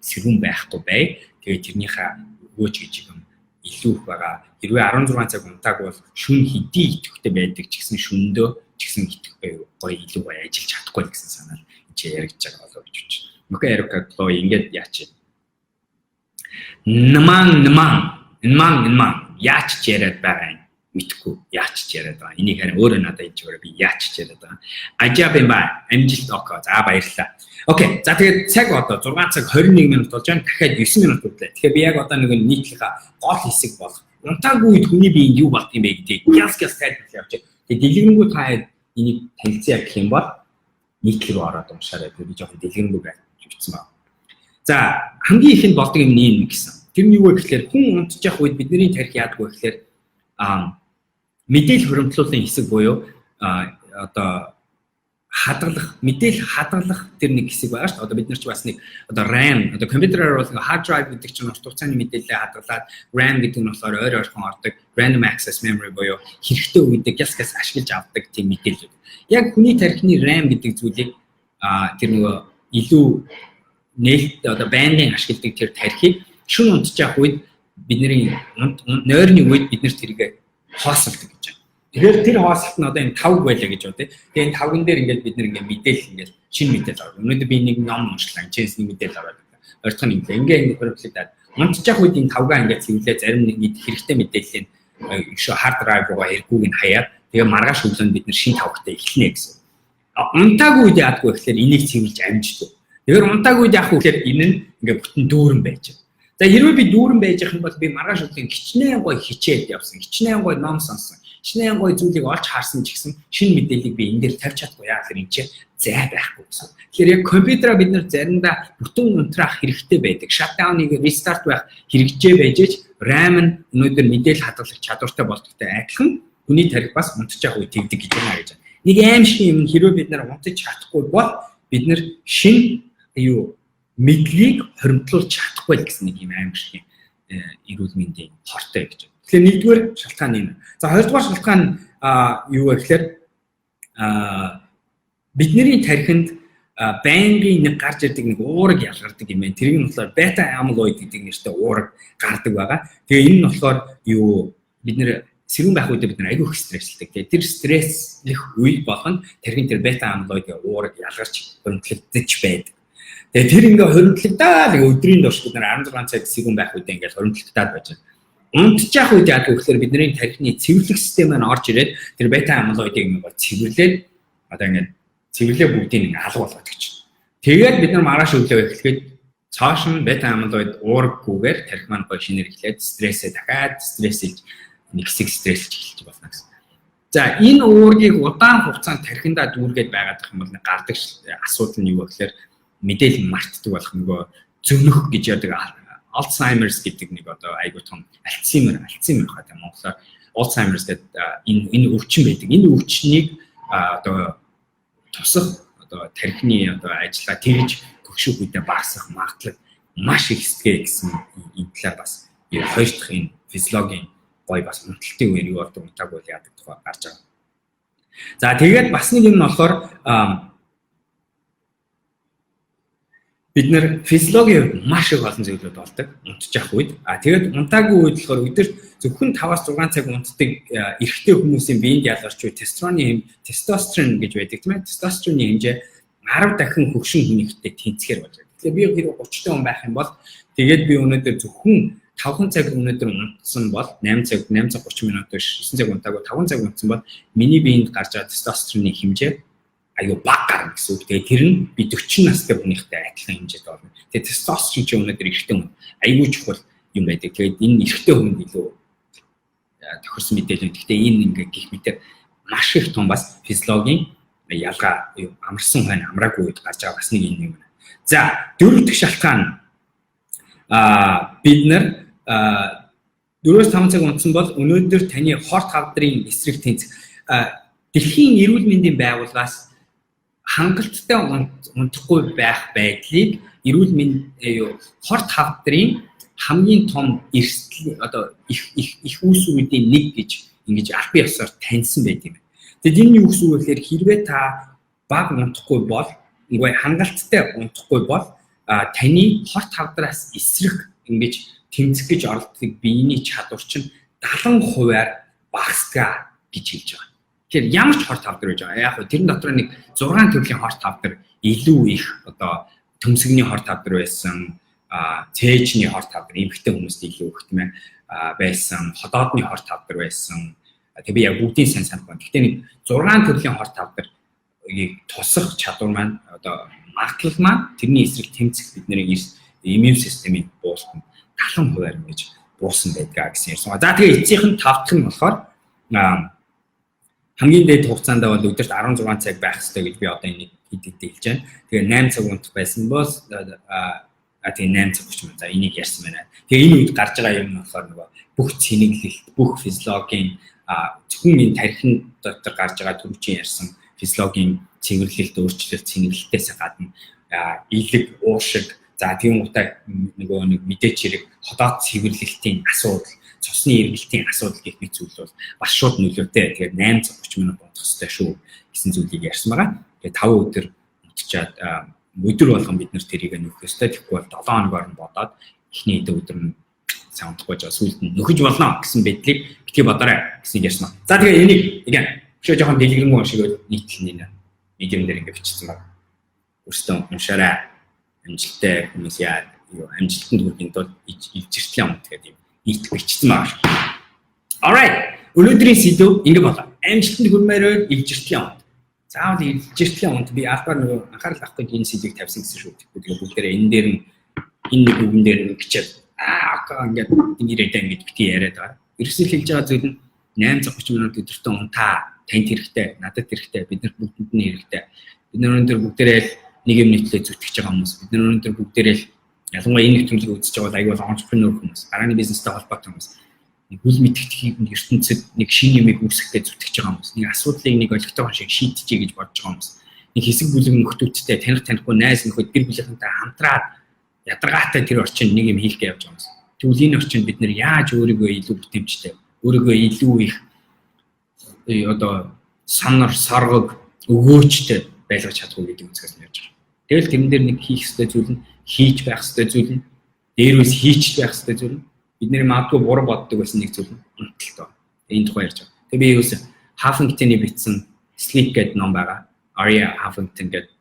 сэрүүн байхгүй бай. Тэгээд тэрнийхээ өгөөж гэж юм илүү их байгаа. Хэрвээ 16 цаг унтааг бол шүн хэдий идэвхтэй байдаг ч гэсэн, шөндөө ч гэсэн идэвхтэй гоё, илүү гоё ажиллаж чадахгүй л гэсэн санаа энэ чи яригдж байгаа болоо гэж бодож байна. Okay, Эрика Клой, ингээд яач. Нман нман нман нман яач ч яриад байгаа юм мэдхгүй, яач ч яриад байгаа. Энийг харин өөрөө надад хэлж өгөөрэй, би яач ч яриад байгаа. Ажаа юм ба амжилт, okay. За, баярлалаа. Okay. За, тэгээд цаг одоо 6 цаг 21 минут болж байна. Дахиад 9 минут үлдлээ. Тэгэхээр би яг одоо нэг нийтлийнхаа гол хэсэг болох унтаагүй үед хүний биеинд юу болдог юм бэ гэдгийг гяс гяс тайлбарлаж явчих. Тэгээд дэлгэрэнгүй та энийг танилцъя гэх юм бол нийтлэг рүү ороод уншаарай. Би жоохон дэлгэрэнгүй байж бичсэн байна. За, хамгийн ихэнд болдог юм нь гэсэн. Тэр нь юу вэ гэхлээр хүн унтчих үед бидний тархи яадаг вэ гэхлээр мэдээлэл хуримтлуулсан хэсэг буюу одоо хадгалах, мэдээлэл хадгалах тэр нэг хэсэг байгаа шүү дээ. Одоо бид нар ч бас нэг одоо RAM, одоо компьютерээр бол hard drive гэдэг чинь урт хугацааны мэдээлэлээ хадгалаад, RAM гэдэг нь болохоор ойр ойрхон ордог random access memory буюу хэрэгтэй үедээ гяс гяс ашиглаж авдаг тийм мэдээлэл. Яг хүний тархины RAM гэдэг зүйлийг тэр нөгөө илүү нээлт одоо байнгын ашигладаг тэр тархийг шүн унтчих үед, бидний нойрны үед бид нар тэрийг хоосолдог гэж байна. Тэгэхээр тэр хоосолт нь одоо энэ тавг байлаа гэж бодъё. Тэгээ энэ тавган дээр ингээд бид нар ингээд мэдээлэл, ингээд шинэ мэдээлэл авах. Өнөөдөр би нэг ном уншлаа. Энд нэг мэдээлэл аваад. Ойртох нь ингээд ингээд хуримтлагдаад унтчих үед энэ тавгаа ингээд цэвэрлээ, зарим нэг хэрэгтэй мэдээллийг шүү hard drive руугаа эргүүг нь хаяад, тэгээ маргааш өглөөнд бид нар шинэ тавгтай эхэлнэ гэсэн. Унтаагүй үед яадгүй гэхээр энийг цэвэрлж амждаг. Тэгэхээр унтаагүй үед яах вэ гэхээр энэ нь ингээд бүтэн дүүрэн байж байгаа. За, хэрвээ би дүүрэн байж явах юм бол би маргааш өглөө хичнээн гоё хичээлд явсан, хичнээн гоё ном сонсон, хичнээн гоё зүйлийг олж харсан ч гэсэн шинэ мэдээллийг би энэ дээр тавьж чадахгүй. Яа гэхээр энэ чинь зай байхгүй гэсэн. Тэгэхээр яг компьютераа бид нар заримдаа бүтэн унтраах хэрэгтэй байдаг. Shutdown-ыг restart байх хэрэгжээ байж ээж RAM нь өнөөдөр мэдээлэл хадгалах чадвартай болдогтой адилхан хүний тархи бас унтчих үе тэгдэг гэж байна гэж. Нэг аим шиг юм, хэрвээ бид нар унтаж чадахгүй бол бид нар шинэ юу мэдлийг хоримтлуулж чадахгүй л гэсэн нэг юм аим шиг эрүүл мэндийн хортой гэж. Тэгэхээр нэгдүгээр шалтгаан юм. За, хоёрдугаар шалтгаан юу вэ гэхээр бидний тархинд байнгын нэг гарч ирдэг нэг уураг ялгардаг юм байна. Тэр нь болохоор бета амилоид гэдэг нэртэй уураг гардаг байгаа. Тэгээ энэ нь болохоор юу, бид нэр сэрүүн байх үедээ бид нар айгүй их стрессэлдэг. Тэгээ тэр стресслэх үе болгоно тархин тэр бета амилоид уураг ялгарч хуримтлагдаж байдаг. Тэгээ тэр ингээ хуримтлагдаад өдрийн турш бид нар 16 цаг сэрүүн байх үедээ ингээ хуримтлагдаад байж байна. Унтчих үед яадаг вэ гэхээр бидний тархины цэвэрлэх систем маань орж ирээд тэр бета амилоидыг ингээ цэвэрлээд, одоо ингээ цэвэрлээ бүгдийг ингээ алга болгодог чинь. Тэгээд бид нар маргааш өглөө эхлэхэд цааш нь бета амилоид уурггүйгээр тархи маань гоё шинээр эхлээд стрессээ дахиад стрессэлж, нэг хэсэг стрессэлж эхэлж болно гэсэн. За, энэ уургийг удаан хугацаанд тархиндаа дүүргээд байгаад юм бол гардаг асуудал нь юу вэ гэхээр мэдээлэл мартдаг болох, нөгөө зөнөх гэж яадаг Alzheimer's гэдэг нэг одоо айгуу том Альцгеймер, Альцгеймер хаа монголоор Alzheimer's гэдэг энэ өвчин байдаг. Энэ өвчнийг одоо тусах, одоо тархины одоо ажиллаа тэгж хөгших үедээ багасах магадлал маш их хэсгээ гэсэн энэ талаар бас хоёр дахь энэ физиологийн гоё бас унталтын үеэр юу болдог, унтаагүй бол яадаг тухай гарч байгаа. За, тэгээд бас нэг юм нь болохоор бид нэр физиологийн хувьд маш их олон зүйлүүд болдог унтчих үед. А тэгээд унтаагүй үед болохоор өдөрт зөвхөн 5-аас 6 цаг унтдаг эрэгтэй хүмүүсийн биеинд ялгарч буй тестостероны, тестостерон гэж байдаг, тийм ээ. Тестостероны хэмжээ 10 дахин хөгшин хүнийхтэй тэнцэхээр болж байгаа. Тэгэхээр би хэрэг 30 хүн байх юм бол, тэгээд би өнөөдөр зөвхөн 5 цаг өнөөдөр унтсан бол, 8 цаг, 8 цаг 30 минут биш, 9 цаг унтаагүй 5 цаг унтсан бол миний биеинд гарч байгаа тестостероны хэмжээ аюу бага гарна гэсэн үг. Тэгээ тэр нь би 40 настай хүнийхтэй адилхан хэмжээд болно. Тэгээ тестостерон чи өнөөдөр эрэгтэй хүн аюу чухал юм байдаг. Тэгээд энэ эрэгтэй хүнд илүү тохирсон мэдээлэл. Гэхдээ энэ ингээ гих мэтэр маш их том бас физиологийн ялгаа амарсан хойно, амраагүй үед гарч байгаа бас нэг юм юм. За, дөрөв дэх шалтгаан бид нар 4-5 цаг унтсан бол өнөөдөр таны хорт хавдрын эсрэг тэнцэх Дэлхийн эрүүл мэндийн байгууллагаас хангалттай унтахгүй байх байдлыг эрүүл мэнд юу хорт хавдрын хамгийн том эрсдэл, одоо их их их үүсвэрүүдийн нэг гэж ингэж албан ёсоор таньсан байт юм. Тэгэд энэ юу гэсэн үг вэ гэхээр хэрвээ та бага унтахгүй бол, үгүй, хангалттай унтахгүй бол таны хорт хавдраас эсрэг ингэж тэмцэх гэж оролддог биений чадвар чинь 70%-аар багасдаг гэж хэлж байгаа. Тэгэхээр ямар ч хорт хавдар байж байгаа. Яг хөө тэрэн дотор нэг 6 төрлийн хорт хавдар илүү их, одоо төмсгөний хорт хавдар байсан, цээжний хорт хавдар эмэгтэй хүмүүст илүү их, тийм ээ, байсан, ходоодны хорт хавдар байсан. Тэг би яг бүгдийн сайн санахгүй. Гэхдээ нэг 6 төрлийн хорт хавдарыг тусах чадвар маань, одоо магадлал маань, тэрний эсрэг тэмцэх бидний иммун системийн буулт нь 70%-аар ингэж буусан байдгаа гэсэн ярьсан. За, тэгээ эцсийнх нь тав дахь нь болохоор хамгийн дээд хугацаанд бол өдөрт 16 цаг байх ёстой гэж би одоо энийг хэд хэдтэй хэлж байна. Тэгээ 8 цаг унтах байсан бол тэгээ 8 цаг 30 минут. За, энийг ярьсан байна. Тэгээ энэ үед гарч байгаа юм нь болохоор нөгөө бүх цэнэглэлт, бүх физиологийн, зөвхөн энэ тархин дотор гарч байгаа түрүүчийн ярьсан физиологийн цэвэрлэлт, өөрчлөлт, цэнэглэлтээс гадна илэг, уушиг, за тийм утаа нөгөө нэг мэдээч хэрэг ходоод цэвэрлэлтийн асуудал, цусны эргэлтийн асуудал гэх мэт зүйл бол бас шууд нөлөөтэй. Тэгэхээр 8 цаг 30 минут унтах хэрэгтэй шүү гэсэн зүйлийг ярьсан байгаа. Тэгээ 5 өдөр унтчаад өдөр болгон бид нар тэрийг нөхөх ёстой. Тэгэхгүй бол 7 хоногоор нь бодоод эхний хэдэн өдөр нь сайн унтахгүй жаа сүүлд нь нөхөж болно гэсэн байдлыг битгий бодоорой гэсэн ярьсан. За, тэгээ энийг again өшөө жоохон дэлгэрэнгүй уншигвал нийтлэл нэ Medium дээр ингэ бичсэн байна. Өөрсдөө уншаарай. Амжилттай хүмүүс яа юу амжилтанд хүрэхийн тулд илжиртлээ унт гэдэг юм нийтлэл бичсэн байгаа шүү. Alright. Өнөөдрийн сэдэв ингэ болоо. Амжилтанд хүрмээр илжиртлийн унт. Заавал илжиртлийн унт, би албаар нөгөө анхаарал авах гэж энэ сэдвийг тавьсан гэсэн шүү. Тэгээ бүгдээрээ энэ дээр нь энэ нэг үгэн дээр нь бичээд аа ингээд ирээдээ ингэж бити яриад байгаа. Ерөөсөө хэлж байгаа зүйл нь 830 минут өдөртөө унтаа, танд хэрэгтэй, надад хэрэгтэй, бид нарт бүгдэнд нь хэрэгтэй. Бид нар өнөөдөр бүгдээрээ л нэг юм нийтлээ зүтгэж байгаа хүмүүс. Бид нар өнөөдөр бүгдээрээ л, ялангуяа энэ нэвтрүүлгийг үзэж байгаа бол аягүй бол entrepreneur хүмүүс, гарааны бизнестэй холбоотой хүмүүс, нэг үл мэдгэдэх ертөнцид нэг шинэ юмыг үүсгэхдээ зүтгэж байгаа хүмүүс, нэг асуудлыг нэг олигтойгон шиг шийджээ гэж бодож байгаа хүмүүс, нэг хэсэг бүлэг нөхдүүдтэй, таних танихгүй найз нөхөд, гэр бүлийнхэнтэй хамтраад ядаргаатай тэр орчинд нэг юм хийх гэж явж байгаа хүмүүс. Тэгвэл энэ орчинд бид нэр яаж өөрийгөө илүү бүтээмжтэй, өөрийгөө илүү их одоо санар соргог өгөөчтэй байлгаж чадах уу гэдэг өнцгөөс нь ярьж байгаа. Тэгэл тэрэн дээр нэг хийх ёстой зүйл нь, хийж байх ёстой зүйл нь, дээрээс хийчих байх ёстой зүйл нь, бидний магадгүй буруу боддог байсан нэг зүйл нь унталтай. Энэ тухай ярьж байгаа. Тэгээ би юусэн Huffington-ы бичсэн Sleep гэдэг ном байгаа. Arianna Huffington гэдэг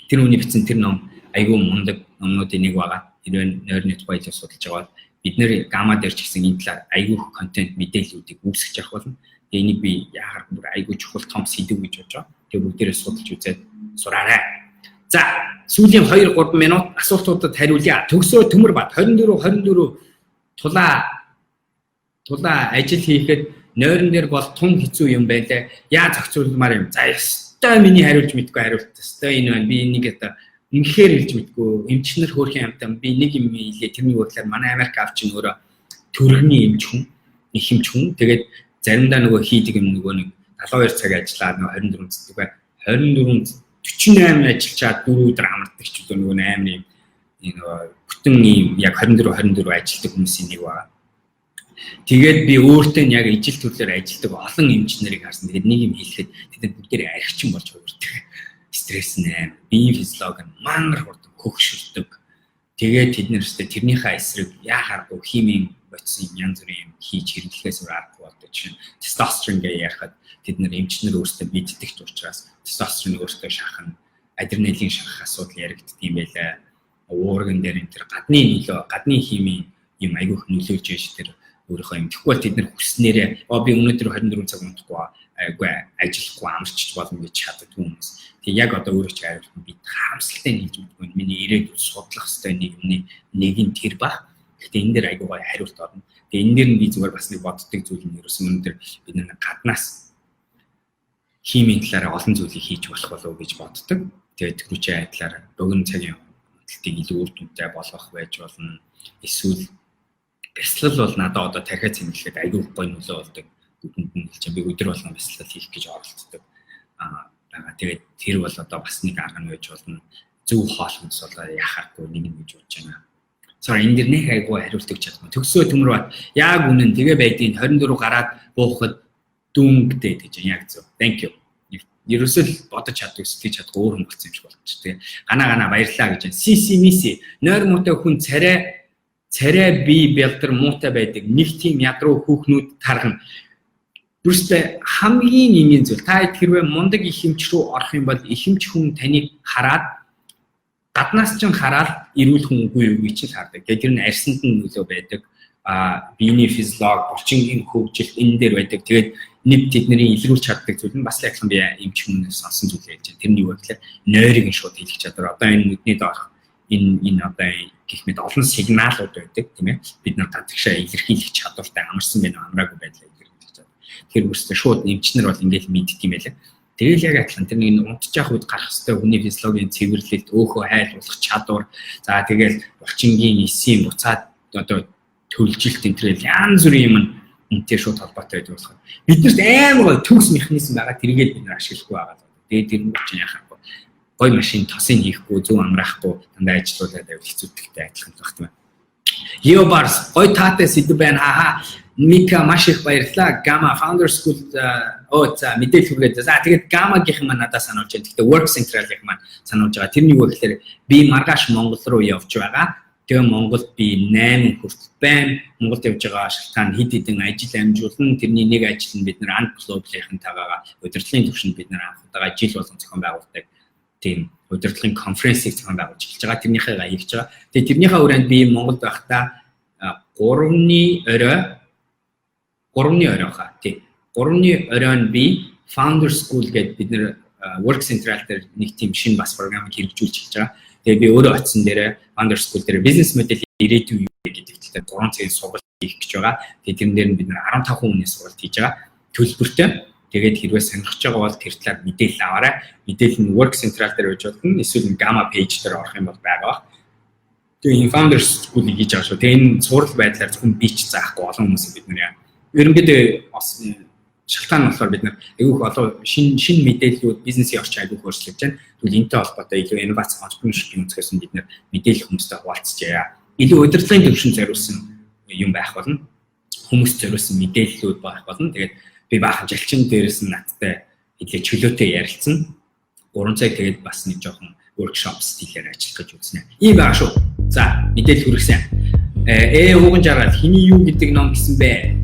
тэр хүний бичсэн тэр ном айгүй мундаг номнуудын нэг байгаа. Хэрвээ нойрны тухай илүү судалж байгаа бол бид нэр гамма дээр ч гэсэн энэ талаар айгүй их контент, мэдээллүүдийг үүсгэж явах болно. Тэгээ энийг би яхаар бүр айгүй чухал том сэдэв гэж бодож байгаа. Тэгээ бүгдээрээ судалж үзээд сураарай. За, сүүлийн 2 3 минут асуултуудад хариулъя. Төгсөө Төмөр бат 24 24 тулаа тулаа ажил хийхэд нойрон дээр бол тун хэцүү юм байлаа. Яа зохицуулмаар юм? За, ёстой миний хариулж мэдгүй хариулт. Ёстой энэ байна. Би энийг одоо үнэхээр хэлж мэдгүй. Эмчнэр хөөрхийн амтан, би нэг юм хэлээ. Тэрний бодлоор манай Америк авч чинь өөрөө төрөгний эмч хүн, их эмч хүн. Тэгээд заримдаа нөгөө хийдэг юм нөгөө нэг 72 цаг ажиллаад нөгөө 24 цаг бай. 24 48 ажиллачаад 4 өдөр амардаг ч үлээ, нөгөө амар юм нөгөө бүтэн ийм яг 24 24 ажилладаг хүмүүсийн нэг байгаа. Тэгээд би өөртөө нь яг ижил төрлөөр ажилладаг олон эмч нарыг харсан. Тэгээд нэг юм хэлэхэд тэд нар бүгдээрээ архичин болж хувирдаг. Стресс нь аим, биеийн физиологи нь мангар хурдан хөгшөрдөг. Тэгээд тэд нар өстэй тэрнийхээ эсрэг яа харахгүй химийн бодисын янз бүрийн юм хийж хэрэглэхээс өөр аргагүй болдог. Жишээ нь тестостерон гэж ярихад тэд нар, эмчнэр өөрсдөө мэддэг ч учраас тестостерон өөртөө шахна, адреналин шахах асуудал яригддаг юм байлаа. Уурган дээр энэ төр гадны нөлөө, гадны химийн юм айгүйх нөлөөлж яж тэр өөрийнхөө юм. Тэгэхгүй бол тэд нар хүснээрээ оо би өнөөдөр 24 цаг унтахгүй, айгүй ажиллахгүй амарчиж болно гэж чаддаггүй хүмүүс. Тэг яг одоо өөрөө ч хариулт би харамсалтай нь хэлж мэдгүй. Миний ирээдүйд судлах хэрэгтэй нэг юмны нэг нь тэр баг. Гэхдээ энэ дээр айгүй гоё хариулт орно. Тэгээ энэ дээр нь би зүгээр бас нэг боддог зүйл нь ерөөсөн өнөөдөр бид нар гаднаас химийн талаараа олон зүйлийг хийж болох болов уу гэж боддог. Тэгээд түрүүчийн айдлаар богино цагийн унталтыг илүү үр дүнтэй болгох байж болно. Эсвэл Бяцлал бол надад одоо тархиа цэнэглэхэд айгүй гоё нөлөө болдог. Нүдэнд нь хэлж би өдөр болгон бяцлал хийх гэж оролддог. Байгаа. Тэгээд тэр бол одоо бас нэг арга нь байж болно. Зөв хоол хүнс бол яхахгүй нэг юм гэж бодож байна. Sorry, энэ дэр нэг айгүй хариулт өгч чадахгүй. Төгсөө төмөр бат. Яг үнэн тэгээ байдгийг 24 гараад буухад дүнгдээ гэж яг зөв. Thank you. Ерөөсөө л бодож чаддаг, сэтгэж чаддаг өөр хүн болсон юм шиг болчих. Тэгээ гана гана баярлаа гэж байна. Сиси миси нойр муутай хүн царай царай бие бялдар муутай байдаг. Нэг тийм ядруу хүүхнүүд таргана. Бүрстэ хамгийн энгийн зүйл. Та хэд хэрвээ мундаг их эмч рүү орох юм бол их эмч хүн таныг хараад гаднаас ч хараад эрүүл хүн үгүй юу гэж л хардаг. Тэгээд тэр нь арьсанд нь нөлөө байдаг. Биений физиолог, булчингийн хөгжилт энэ дээр байдаг. Тэгээд нэг тэдний илрүүлж чаддаг зүйл нь бас л адилхан би эмч хүмүүнээс сонсон зүйл яаж байна. Тэр нь юу вэ гэхээр нойрыг нь шууд хэлэх чадвар. Одоо энэ нүдний доорх энэ одоо гэх мэт олон сигналууд байдаг, тийм ээ. Бид нар гадагшаа илэрхийлэх чадвартай амарсан байна уу, амраагүй байдлаа илэрхийлэх чадвар. Тэгэхээр өөрсдөө шууд эмчнэр бол ингээл мэддэг юм байлаа. Тэгэл яг адилхан тэр нэг унтчих үед гарах хэвээр хүний физиологийн цэвэрлэлт, өөхөө хайлуулах чадвар, за тэгэл булчингийн эсийн буцаад одоо төлжилт энэ төр янз бүрийн юм энтэй шууд холбоотой байдаг болохоор биднэрт амар гоё төгс механизм байгаа, тэргээд бид нар ашиглахгүй байгаа. Тэгээд тэр нь чинь яхахгүй гоё машин тосын хийхгүй, зөв амраахгүй, дандаа ажиллуулаад байвал хэцүүдтэй адилхан л байх тийм ээ. Leo Bars гоё таатай сэдв байна. Хаха. Мика маш их баярлалаа. Gamma Founder School за мэдээлэл хүргээд. За тэгээд Gamma-гийнхан маань надад сануулж байна. Гэхдээ Work Central-ийн маань сануулж байгаа. Тэр нь юу вэ гэхээр би маргааш Монгол руу явж байгаа. Тэгээ Монголд би 8 хүртэл байна. Монголд явж байгаа шалтгаан хэд хэдэн ажил амжуулна. Тэрний нэг ажил нь бид нар Ant Global-ийнхантайгаа удирдлагын түвшинд бид нар анх удаага жил болгон зохион байгуулдаг тийм удирдлагын конференцийг зохион байгуулж эхэлж байгаа. Тэрнийхээ хийж байгаа. Тэгээ тэрнийхээ хүрээнд би Монголд байхдаа 3-ны орой 3-ны орой хаа. Тий. 3-ны оройн би Founder School гэдэг бид нэр Work Central дээр нэг тийм шинэ бас програмыг хэрэгжүүлж эхэлж байгаа. Тэгээ би өөрөө очисон дээрээ Founder School дээр бизнес модель ирээдүйн юу гэдэг талаар 3 цагийн сургалт хийх гэж байгаа. Тэгээ тэрэн дээр нь бид нар 15 хүний сургалт хийж байгаа. Төлбөртэй. Тэгээд хэрвээ сонирхож байгаа бол тэр талаар мэдээлэл аваарай. Мэдээлэл нь Work Central дээр байж болно. Эсвэл Gamma page дээр орох юм бол байгаа бах. Тэгээ энэ Founder School-ыг хийж байгаа шүү. Тэгээ энэ сурал байдлаар зөвхөн би ч заахгүй олон хүмүүс бид нар яа. Ерөнхийдөө бас шалтгаан нь болохоор бид нар айгүйх олон шин мэдээллүүд бизнесийн орчин айгүйх өөрчлөгдөж байна. Тэгвэл энэтэй холбоотой илүү инновац entrepreneurship-ийн өнцгөөс нь бид нар мэдээлэл хүмүүстэй хуваалцжээ. Илүү удирдлагын төвшөнд зориулсан юм байх болно. Хүмүүст зориулсан мэдээллүүд байх болно. Тэгээд би баахан жалчин дээрээс нь надтай хэдлээ чөлөөтэй ярилцсан. 3 цаг тэгээд бас нэг жоохон workshop стилээр ажиллах гэж үзнэ. Ийм байгаа шүү. За мэдээлэл хүргэсэн. Ууган жаргал хиний юу гэдэг ном гэсэн бэ?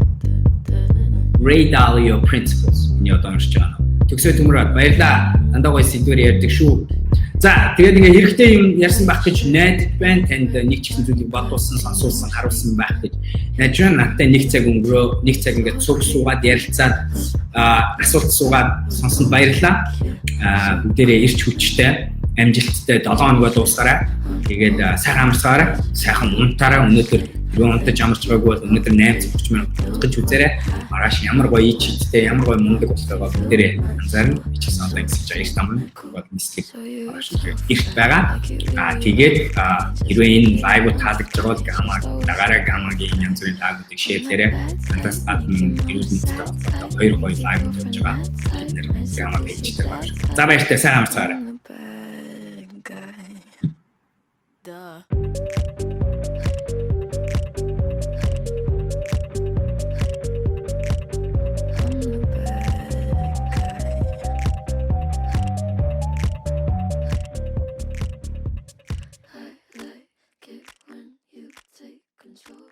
Ray Dalio Principles. Миний одоо уншиж байгаа ном. Төгсөө төмөр баярлаа. Дандаа гоё сэдвээр ярьдаг шүү. За тэгээд ингээ хэрэгтэй юм ярьсан байх гэж найдаж байна. Танд нэг ч ихсэн зүйлийг бодуулсан, сонсуулсан, харуулсан байх гэж найдаж байна. Надтай нэг цаг өнгөрөө, нэг цаг ингээ цуг суугаад ярилцаад, асуулт суугаад сонсонд баярлалаа. Бүгдээрээ ирч хүчтэй, амжилттай 7 хоногоо дуусгаарай. Тэгээд сайхан амарцгаарай. Сайхан унтаарай. Өнөөдөр юу унтаж амарч байгаагүй бол өнөөдөр 8:30 минут унтах гэж үзээрэй. Маргааш ямар гоё ич хиттэй, ямар гоё мундаг болохыг бүгдээрээ анзаарна. Би ч гэсэн одоо ингэсэж эрт амарна. Бол нислэг маргааш эрт байгаа. Тэгээд хэрвээ энэ live таалагдж байгаа бол Gamma дагаарай. Gamma-гийн янз бүрийн live-уудыг share лээрэй. Надаас гадна эрүүл мэндтэй холбоотой хоёр гоё live явж байгаа. Бид нэр Gamma page дээр байна. За баяртай, сайн амарцгаарай. Duh. I'm the bad guy. I like it when you take control.